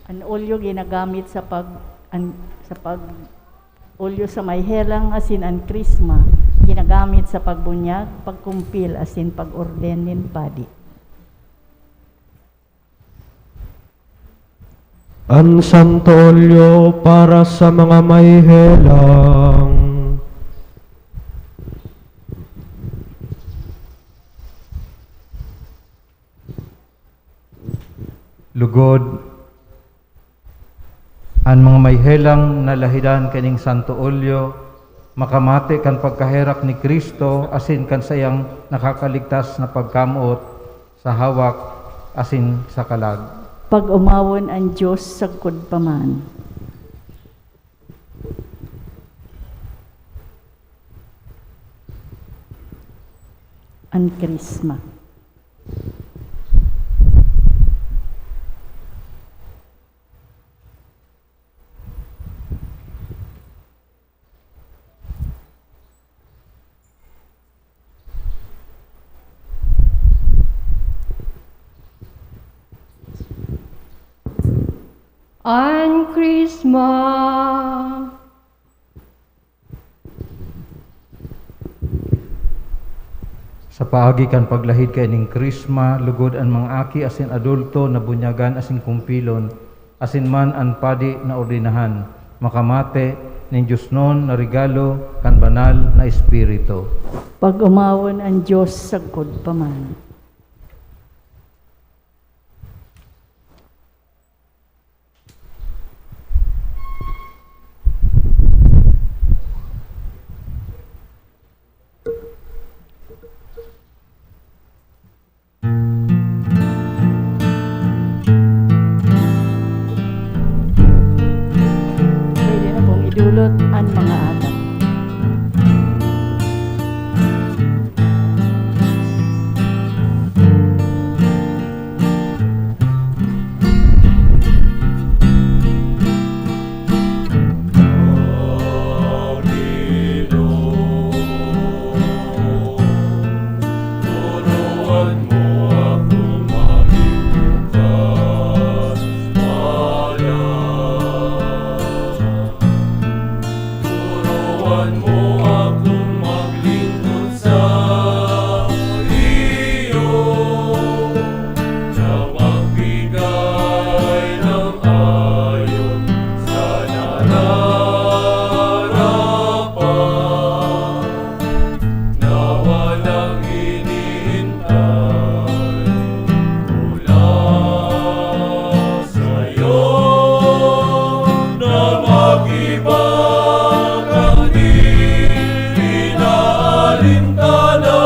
An olyo ginagamit sa pag-, an, sa pag-, olyo sa may helang asin an krisma ginagamit sa pagbunyag, pagkumpil asin pag-orden nin padi. An santolyo para sa mga may helang. Lugod, an mga may helang nalahidan kaning santo olyo makamate kan pagkaherak ni Cristo asin kan saiyang nakakaligtas na pagkamoot sa hawak asin sa kalag. Pag-omawon an Dios sagkod pa man. An Krisma. An Krisma. Sa paagi kan paglahid kaining Krisma, lugod an mga aki asin adulto na bunyagan asin kumpilon, asin man an padi na ordenahan, makamate nin diosnon na regalo kan Banal na Espiritu. Pag-omawon an Dios sagkod pa man. Pwede na pong idulot an mga atang. Turuan mo akong maglingkod sa iyo, na magbigay ng ayon sa nararapat. Na walang hinihintay mula sa'yo, na mag-iba kang di inaalintana.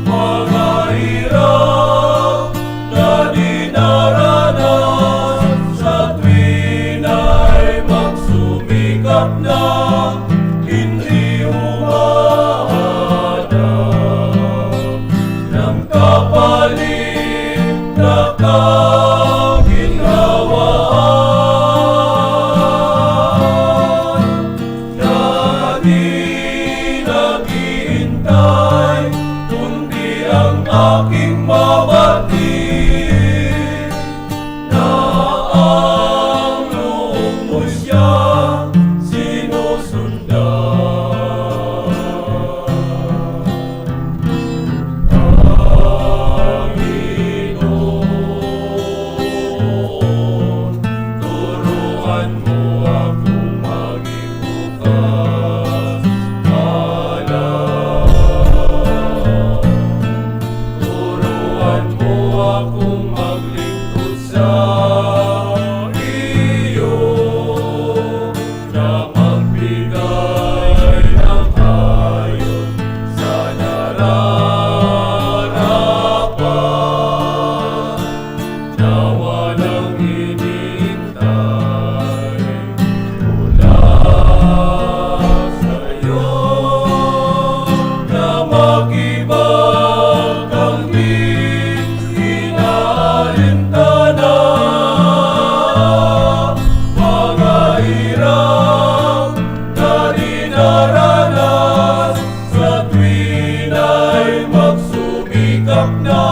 Mga hirap na dinaranas sa tuwin ay magsumikap na, hindi humahanap ng kapalit na kaginhawaan. Na di naghihintay, kundi ang aking mabati, na ang loob mo siya sinusundan. Panginoon, turuan mo akong maging bukas palad. Turuan mo akong maglingkod sa iyo, na magbigay ng ayon sa nararapat, na walang hinihintay mula sa'yo, na mag-iba kang di inaalintana. Mga hirap na dinaranas sa tuwin ay magsumikap na,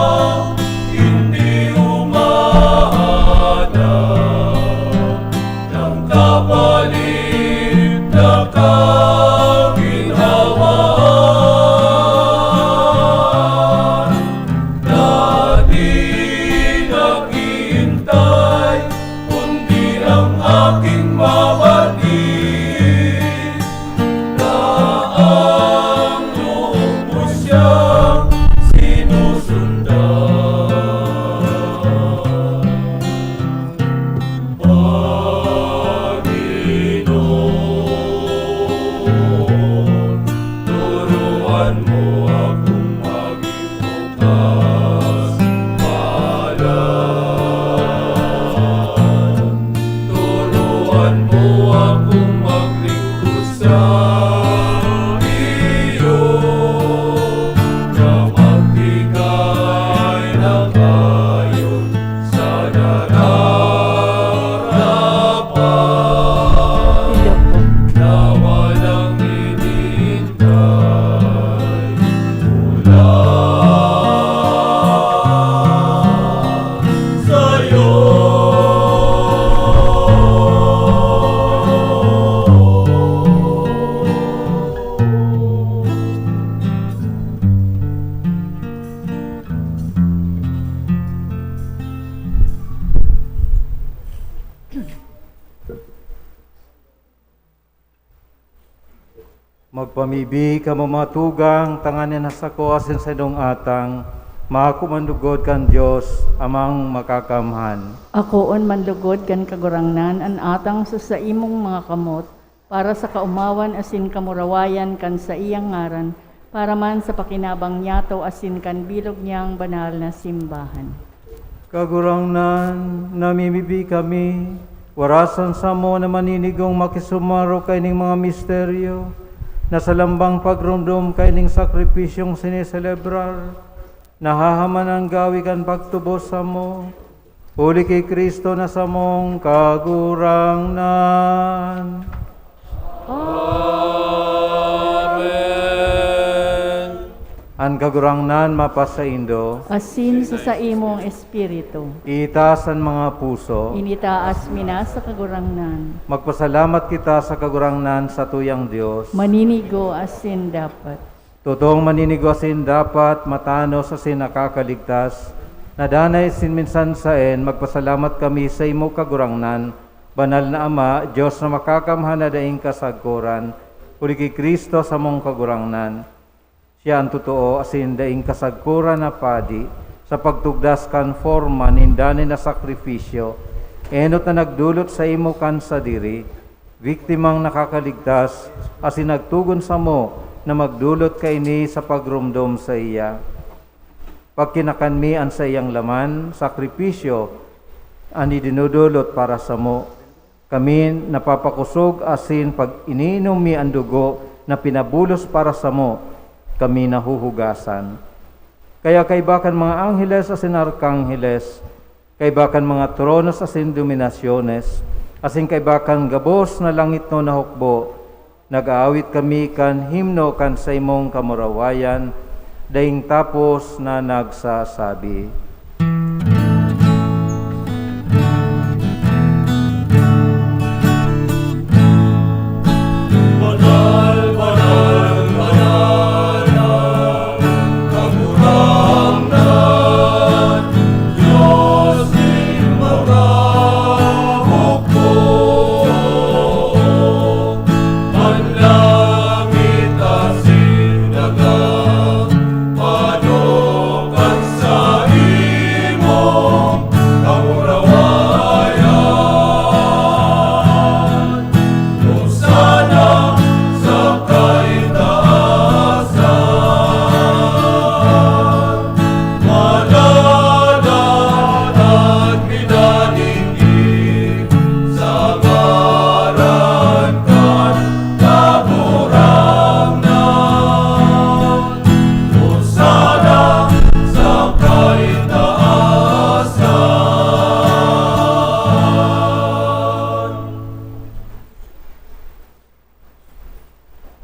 hindi humahanap ng kapalit na kaginhawaan. Na di naghihintay, kundi ang aking mabati, na ang loob mo siya sinusundan. Panginoon, turuan mo akong maging bukas palad. Turuan mo akong maglingkod sa iyo. Pamibi kamo, mga tugang, tanganing an sako asin saindong atang, maako man lugod kan Dios, Amang Makakamhan. Akoon man lugod kan Kagurangnan an atang sa saimong mga kamot, para sa kaomawan asin kamurawayan kan saiyang ngaran, para man sa pakinabang niyato asin kan bilog niyang banal na simbahan. Kagurangnan, namimibi kami, warasan samo na maninigong makisumaro kaining mga misteryo, na sa lambang pagromdom kaining sakripisyong sineselebrar, nahahaman an gawi kan pagtubos samo, huli ki Cristo na samong Kagurangnan. Amen. An Kagurangnan mapasaindo. Asin sa saimong espiritu. Itaas an mga puso. Initaas mi na sa Kagurangnan. Magpasalamat kita sa Kagurangnan, satuyang Dios. Maninigo asin dapat. Totoong maninigo asin dapat, matanos asin nakakaligtas, na danay asin minsan saen, magpasalamat kami saimo, Kagurangnan, Banal na Ama, Dios na makakamhan na daing kasagkoran, huli ki Cristo samong Kagurangnan. Siya an totoo asin daing kasagkoran na Padi, sa pagtugdas kan forma nin danay na sakrifisyo, enot na nagdolot saimo kan sadiri, biktimang nakakaligtas, asin nagtugon samo na magdolot kaini sa pagromdom saiya. Pagkinakan mi an saiyang laman, sakripisyo, an idinodolot para samo. Kami napapakosog asin pag iniinom mi an dugo na pinabulos para samo, kami nahuhugasan. Kaya kaiba kan mga angheles asin arkangheles, kaiba kan mga tronos asin dominasyones, asin kaiba kan gabos na langitnon na hukbo, nag-aawit kami kan himno kan saimong kamurawayan, daing tapos na nagsasabi, "Banal, banal, banal na Kagurangnan, Dios nin mga hukbo. An langit asin daga, panokan saimong kamurawayan. Hosana sa kaitaasan. Madadagdag minaningki sa ngaran kan Kagurangnan. Hosana sa kaitaasan.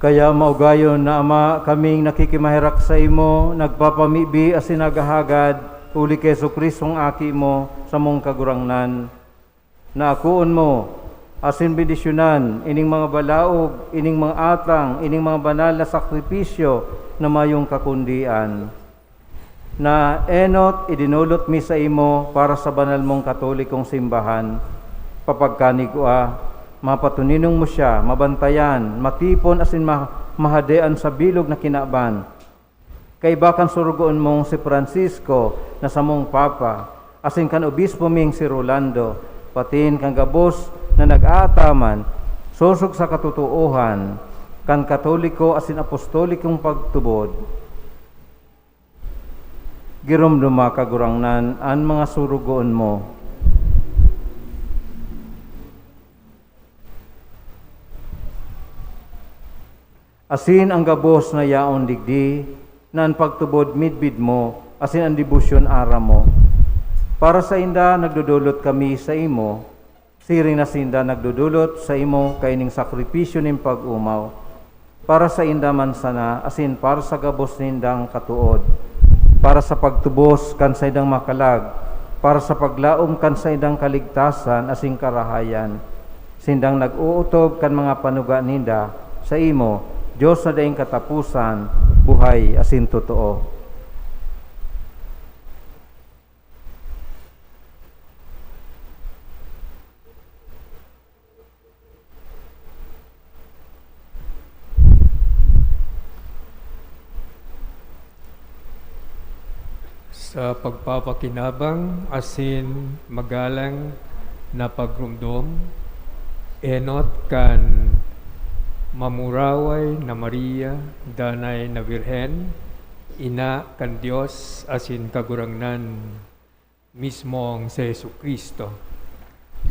Kaya maugayon na, Ama, kaming nakikimaherak saimo, nagpapamibi asin naghahagad, huli ki Jesu-Cristong Aki mo, samong Kagurangnan, na akoon mo asin bendisyonan ining mga balaog, ining mga atang, ining mga banal na sakripisyo na mayong kakundian. Na enot idinolot mi saimo para sa banal mong Katolikong simbahan, papagkanigwa, mapatuninong mo siya, mabantayan, matipon asin ma-, mahadean sa bilog na kinaban. Kaiba kan sorogoon mong si Francisco na samong Papa, asin kan obispo ming si Rolando, patin kan gabos na nag-aataman, sosog sa katotoohan, kan Katoliko asin Apostolikong pagtubod. Giromdoma, Kagurangnan, an mga sorogoon mo. Asin an gabos na yaon digdi, na an pagtubod midbid mo, asin an debosyon aram mo. Para sainda nagdodolot kami saimo, siring na sinda nagdodolot saimo kaining sakripisyo nin pag-omaw. Para sainda man sana, asin para sa gabos nindang katood. Para sa pagtubos kan saindang mga kalag, para sa paglaom kan saindang kaligtasan asin karahayan. Sindang nag-ootob kan mga panuga ninda saimo, Dios na daing kataposan, buhay asin totoo. Sa pagpapakinabang asin magalang na pagromdom, enot kan mamuraway na Maria, danay na Birhen, Ina kan Dios asin Kagurangnan, mismong si Jesu-Cristo.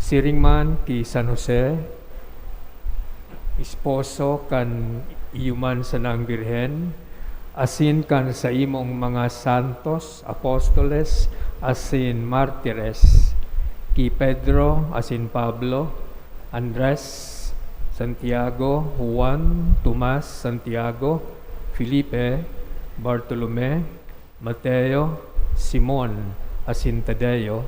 Siring man ki San Jose, esposo kan iyo man sanang Birhen, asin kan saimong mga santos, apostoles, asin martires, ki Pedro asin Pablo, Andres, Santiago, Juan, Tomas, Santiago, Felipe, Bartolome, Mateo, Simon asin Tadeo,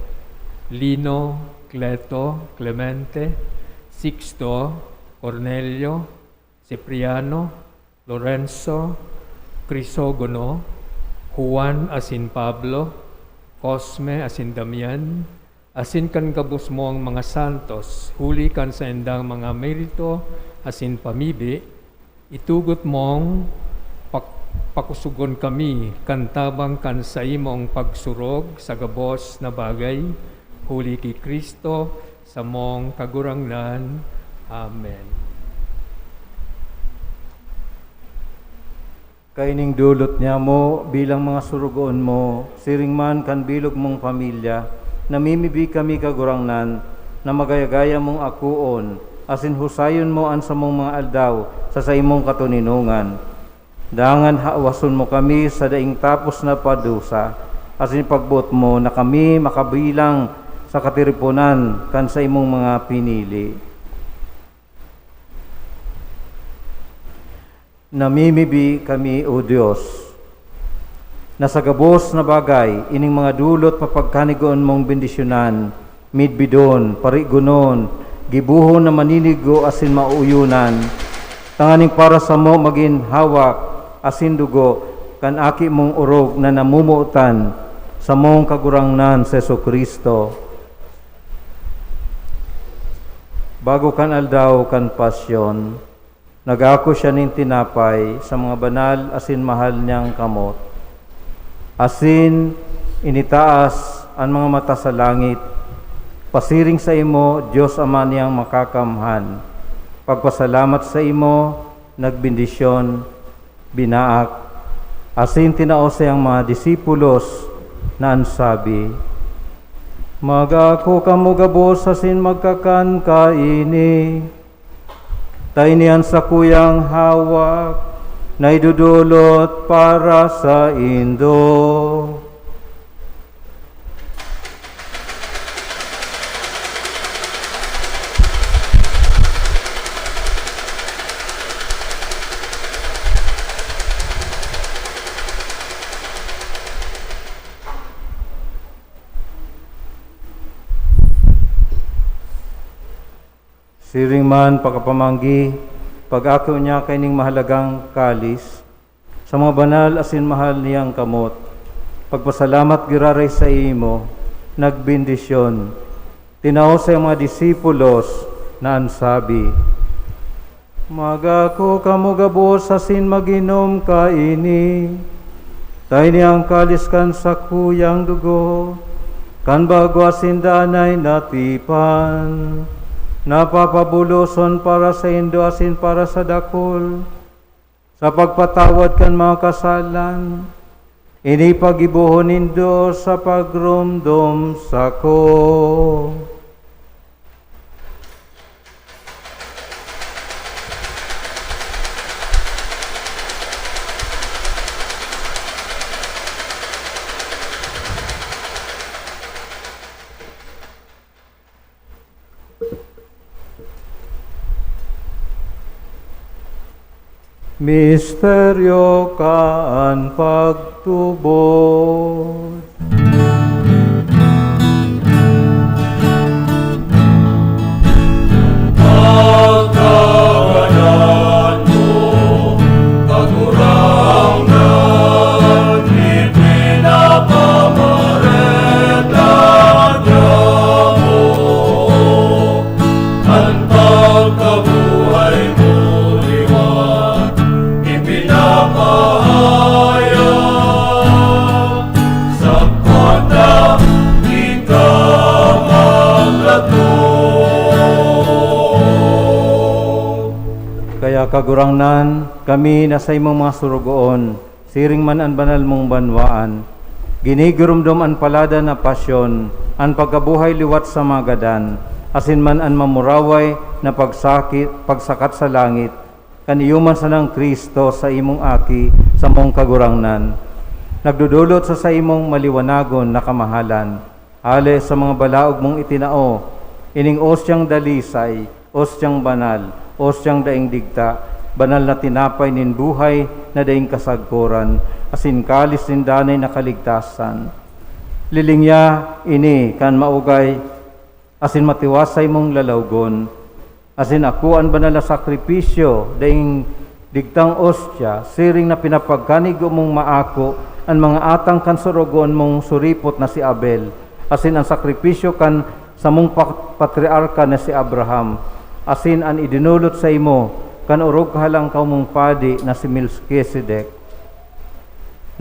Lino, Cleto, Clemente, Sixto, Cornelio, Cipriano, Lorenzo, Crisogono, Juan asin Pablo, Cosme asin Damian, asin kan gabos mong mga santos, huli kan saindang mga merito asin pamibi, itugot mong pak-, pakusogon kami kan tabang kan saimong pagsurog sa gabos na bagay, huli ki Cristo, samong Kagurangnan. Amen. Kaining dulot niamo bilang mga surugoon mo, siring man kan bilog mong pamilya, namimibi kami, Kagurangnan, na magaya-gaya mong akoon, asin husayon mo an samong mga aldaw sa saimong katoninongan. Dangan hawason mo kami sa daing tapos na padusa, asin pagboot mo na kami makabilang sa katiriponan kan saimong mga pinili. Namimibi kami, O Dios, na sa gabos na bagay, ining mga dulot papagkanigoon mong bendisyonan, midbidon, parigonon, gibohon na maninigo asin mauuyonan, tanganing para samo magin hawak asin dugo kan Aki mong orog na namomotan, samong Kagurangnan si Jesu-Cristo. Bago kan aldaw kan Pasyon, nagako siya nin tinapay sa mga banal asin mahal niyang kamot, asin initaas an mga mata sa langit, pasiring saimo, Dios Ama niyang Makakamhan. Pagpasalamat saimo, nagbendisyon, binaak, asin tinao saiyang mga disipulos na an sabi, "Magako kamo gabos asin magkakan kaini. Ta ini an sakuyang hawak na idodolot para saindo." Siring man pakapamanggi, pag-ako niya kaining mahalagang kalis, sa mga banal asin mahal niyang kamot. Pagpasalamat giraray saimo, nagbendisyon. Tinao sa mga disipulos na an sabi, "Magako kamo gabos asin mag-inom kaini. Ta ini an kalis kan sakuyang dugo, kan bago asin danay na tipan, na papabuloson para saindo asin para sa dakul, sa pagpatawad kan mga kasalan. Ini paggibohon nindo sa pagromdom sako." Misteryo kan pagtubod. Pagkagadan mo, Kagurangnan, ipinapamareta niamo. An pagkabuhay mo liwat ipinapahayag sa Kagurangnan, kami na saimong mga surugoon, siring man an banal mong banwaan. Ginigiromdom an palada na pasyon, an pagkabuhay liwat sa mga gadan, asin man an mamuraway na pagsakit, pagsakat sa langit, kan iyo man sanang Cristo sa imong Aki, samong Kagurangnan. Nagdodolot sa saimong maliwanagon na kamahalan, hale sa mga balaog mong itinao, ining ostyang dalisay, ostyang banal, ostyang daing digta, banal na tinapay nin buhay na daing kasagkoran, asin kalis nin danay na kaligtasan. Lilingya ini kan maugay asin matiwasay mong lalawgon, asin ako an banal na sakripisyo, daing digtang ostya, siring na pinapagkanigo mong maako an mga atang kan sorogoon mong suripot na si Abel, asin an sakripisyo kan samong pa-, patriarka na si Abraham, asin an idinolot saimo kan orog kahalangkaw mong padi na si Melkisedek.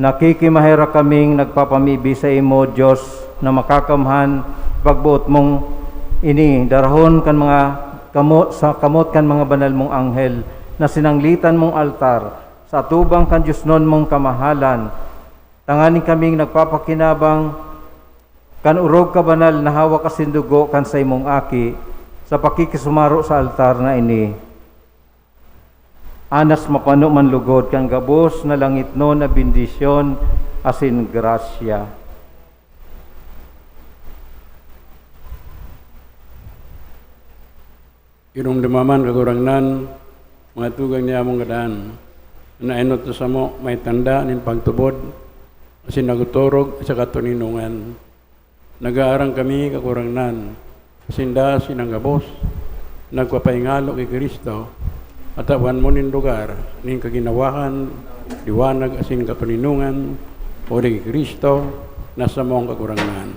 Nakikimaherak kaming nagpapamibi saimo, Dios na makakamhan, pagboot mong ini darahon kan mga kamo-, sa kamot kan mga banal mong anghel na sinanglitan mong altar sa atubang kan diosnon mong kamahalan, tanganing kaming nagpapakinabang kan orog kabanal na hawak asin dugo kan saimong Aki sa pakikisumaro sa altar na ini. Anas mapano man lugod kan gabos na langitnon na bendisyon asin grasya. Iromdoma man, Kagurangnan, mga tugang niamong gadan, na enot na samo may tanda nin pagtubod, asin nagtuturog sa katoninongan. Nag-aarang kami, Kagurangnan, sinda sinang gabos, nagpapaingalo ki Cristo, at tawan mo nin lugar nin kaginawahan, liwanag asin katoninongan, huli ki Cristo, na samong Kagurangnan.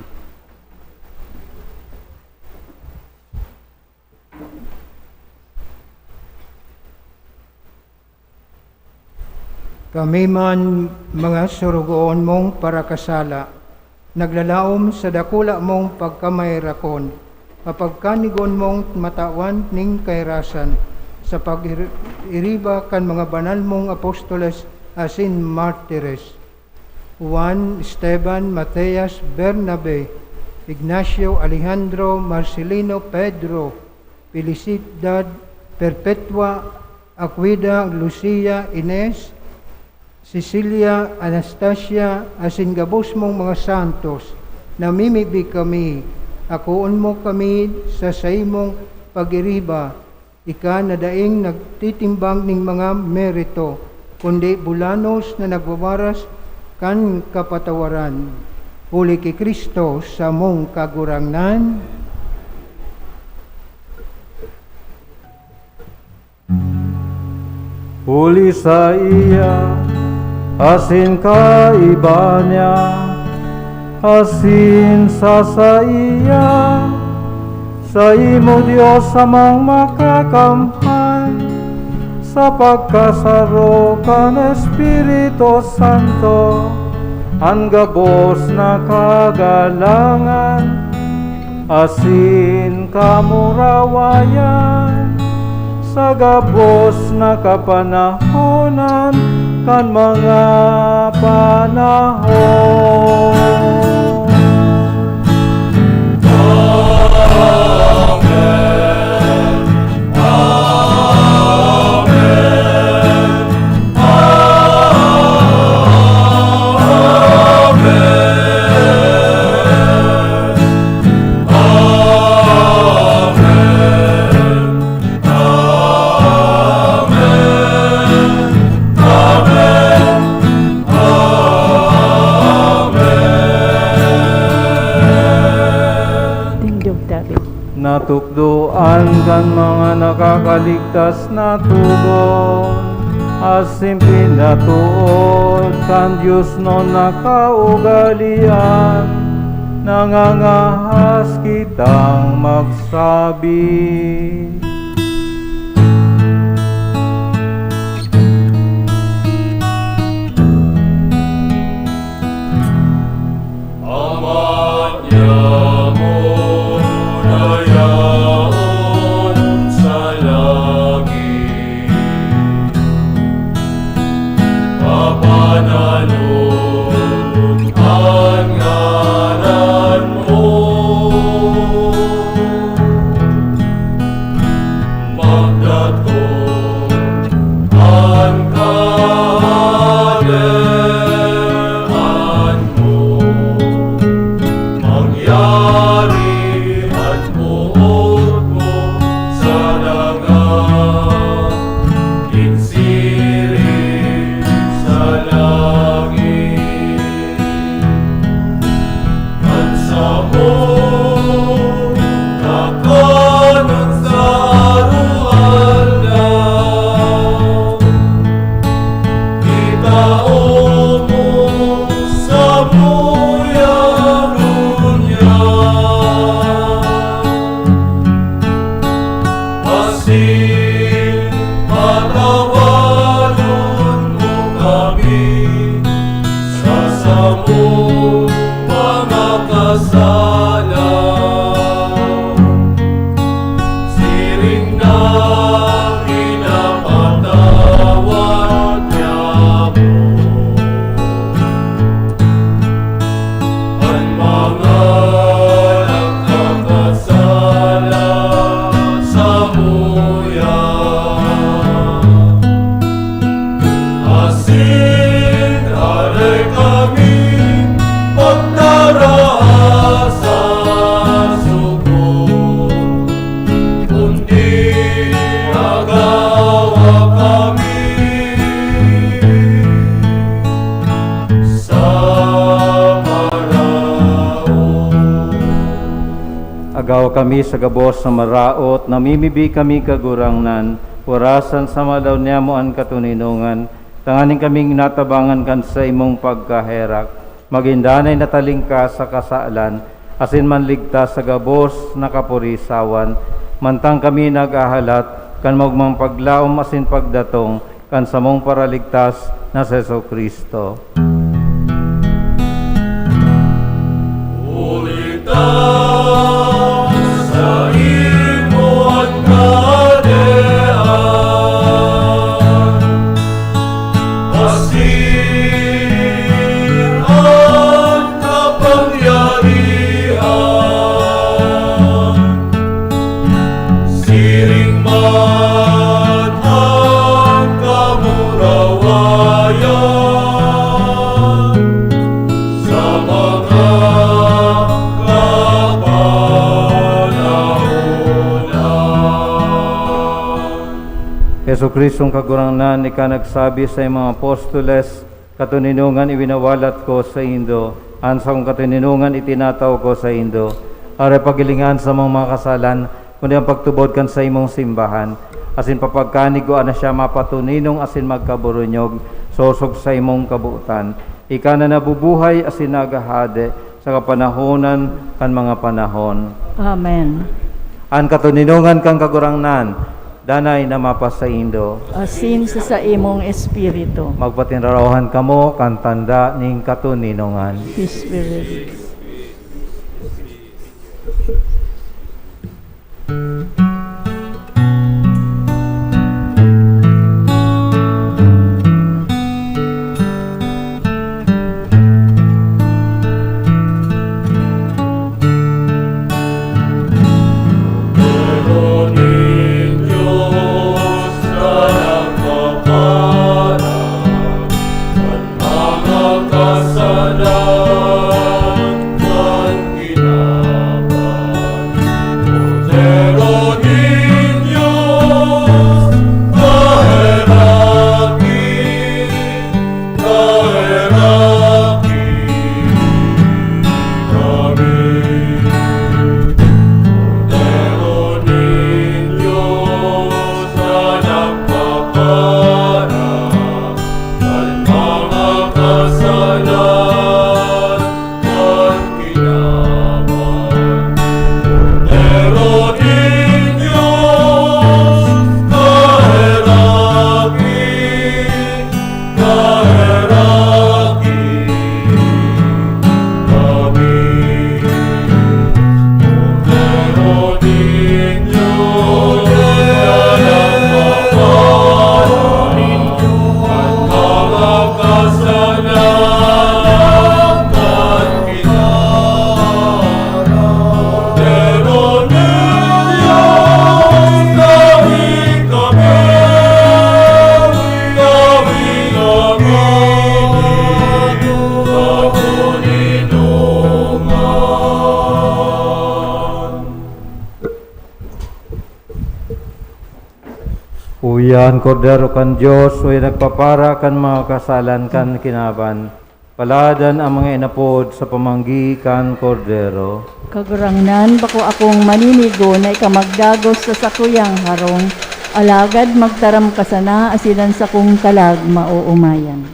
Kami man, mga sorogoon mong parakasala, naglalaom sa dakula mong pagkamaherakon, mapagkanigon mong matawan ning kahirasan sa pag-iriba kan mga banal mong apostoles asin martires, Juan, Esteban, Mateas, Bernabe, Ignacio, Alejandro, Marcelino, Pedro, Felicidad, Perpetua, Aquida, Lucia, Ines, Cecilia, Anastasia, asin gabos mong mga santos, namimibi kami, akoon mo kami sa saimong pag-iriba, ika na daing nagtitimbang nin mga merito, kundi bulanos na nagwawaras kan kapatawaran. Huli ki Cristo, samong Kagurangnan. Huli saiya, asin kaiba niya, asin sa saiya, saimo, Dios Amang Makakamhan, sa pagkasaro kan Espiritu Santo, an gabos na kagalangan asin kamurawayan sa gabos na kapanahonan kan mga panahon. Amen. Amen. Amen. Amen. Amen. Amen. Amen. Tindog, David. Natukdoan kan mga nakakaligtas na tugon, asin pinatuod kan diosnon na kaugalean, nangangahas kitang magsabi. Ama niamo na yaon sa langit, Gawa kami sa gabos na maraot, namimibi kami, Kagurangnan, warasan sa malaw niamo an katoninongan, tanganing kaming natabangan kan saimong pagkaherak, magin danay na talingkas sa kasalan, asin manligtas sa gabos na kapurisawan, mantang kami naghahalat kan maogmang paglaom asin pagdatong kan samong Paraligtas na si Jesu-Cristo. Huli ta saimo an kahadean, asin an kapangyarihan, siring man an kamurawayan, sa mga kapanahonan. Jesu-Cristong Kagurangnan, ika nagsabi sa imong apostoles, "Katoninongan iwinawalat ko saindo, an sakong katoninongan itinatao ko saindo. Aroy paghilinga an samong mga kasalan, kundi an pagtubod kan saimong simbahan, asin papagkaigwa na siya mapatoninong asin magkaburunyog, sosog sa imong kabotan. Ika na nabubuhay asin naghahade sa kapanahonan kan mga panahon." Amen. An katoninongan kan Kagurangnan, danay na mapasaindo. Asin sa saimong espiritu. Magpatinarawahan kamo kan tanda nin katoninongan. Espiritu. Uya an Kordero kan Dios, uya nagpapara kan mga kasalan kan kinaban. Paladan ang mga inapod sa pamanggi kan Kordero. Kagurangnan, bako akong maninigo na ika magdagos sa sakuyang harong, alagad magtaram ka sana asin an sakong kalag maoomayan.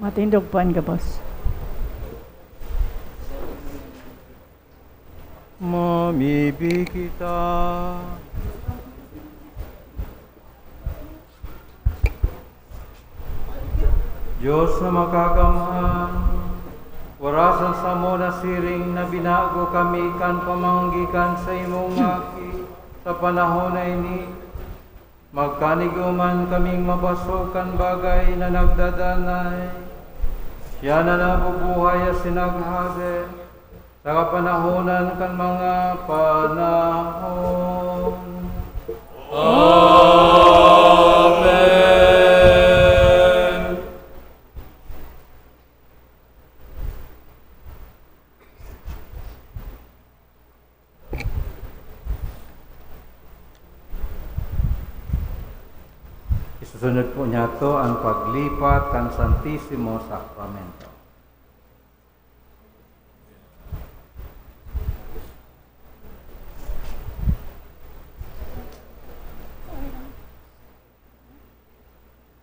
Matindog po an gabos. Mamibi kita. Dios na makakamhan, wara san samo na siring na binago kami kan pamanggi kan saimong Aki sa panahon na ini. Magkanigo man kaming mabasog kan bagay na nagdadanay. Siya na nabubuhay asin naghade sa kapanahonan kan mga panahon. Amen. Isusunod po niyato an paglipat kan Santisimo Sakramento.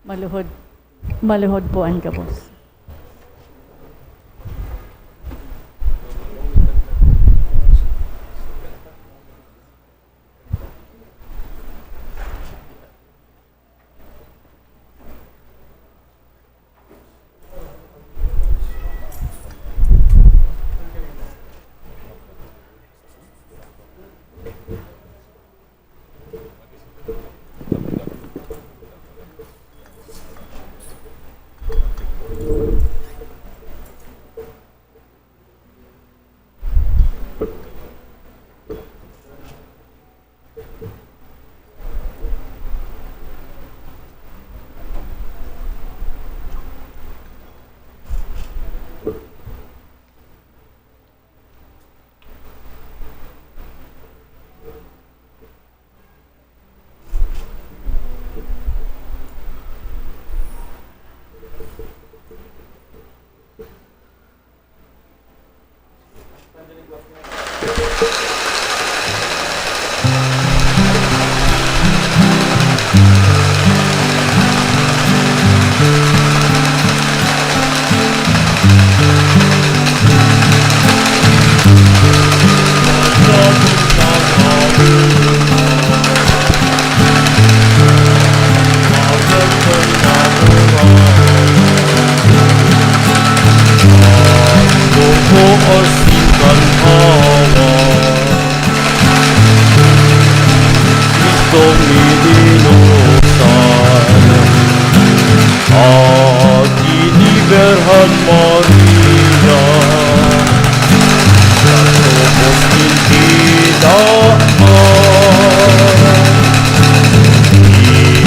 Maluhod, maluhod po an gabos. Kristong mininosan, Aki ni Birhen Maria, sa tubos nin kinaban,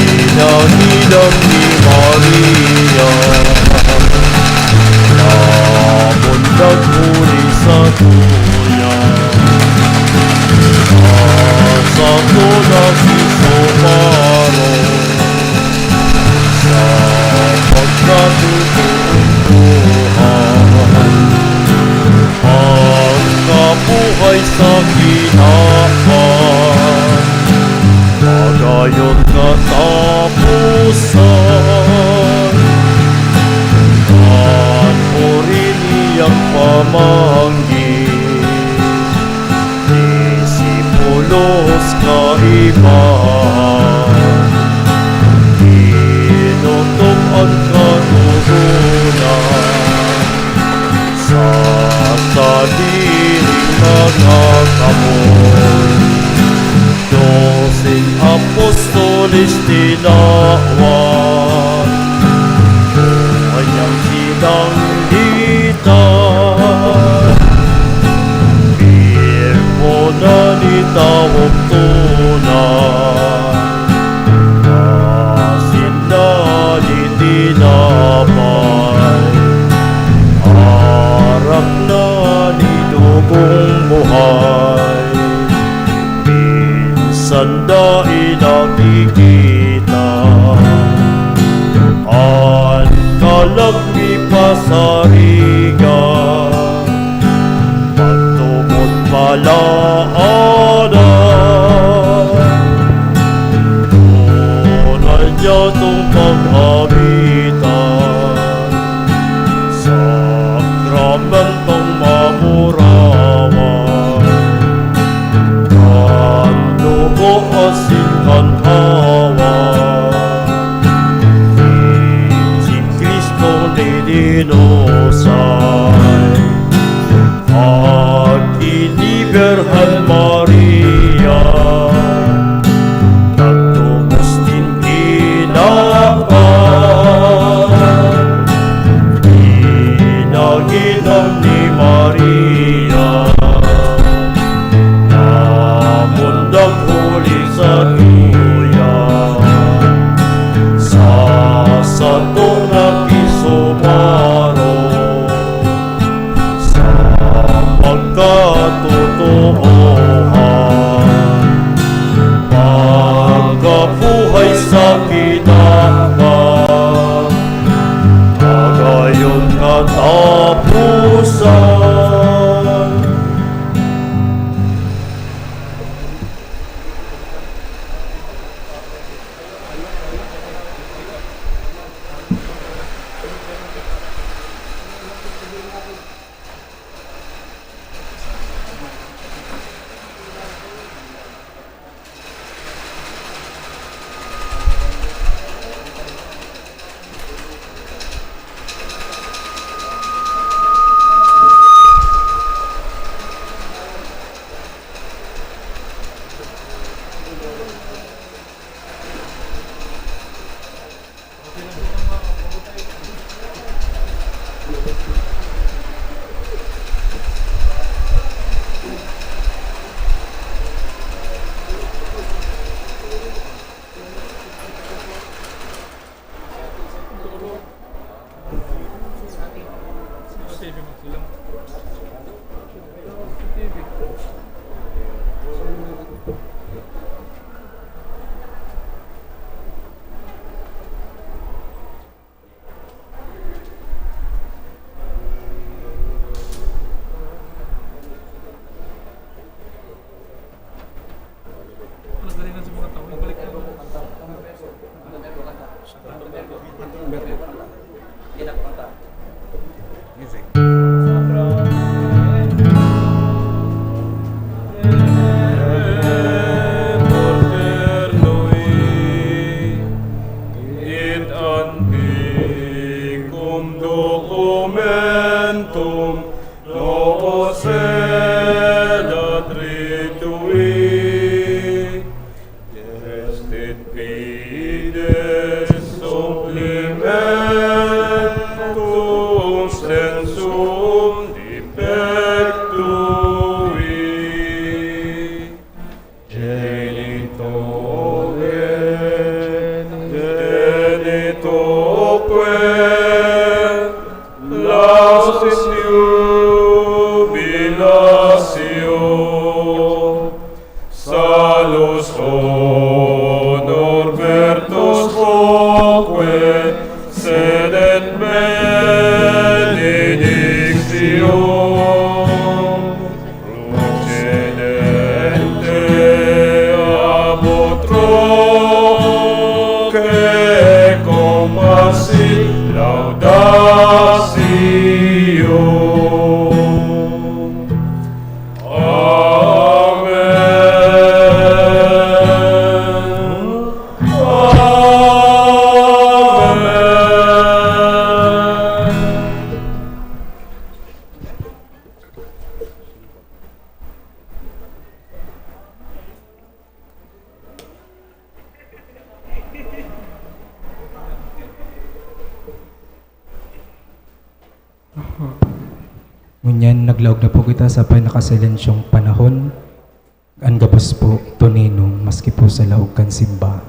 ginamilang ni Maria, na mundag huli sa tuya. Sa tuya si Sumaro, sa pagkatotoong buhay, ang kabuhay sa kinaban, magayon katapusan, at puri niyang pamanggi. Disipulos kaiba, inutom an Kagurangnan sa sadiri mga kamoy. Doseng apostoles tinawan, kanyang silang Tan, Pirmo na ni tawong tunay, asin na ni tinapay, arak na ni dugong buhay. Minsan dai nakikita an kalag mi pasarigan, pagtubod palaanan, tunay niyatong paghabitan. Kita pa, magayon katapusan. Documentum nobis erat ritui, est et fides supplementum sensum depectui. Genitoque, genitoque, laus in iubilatio, salus honor virtus quoque, sed et benedictio. Procedente ab utroque, commassit laudatio. Amen. Amen. Ngunyan, naglaog na po kita sa pinakasilensyong panahon. An gabos po, tunino, maski po sa laog kan simba.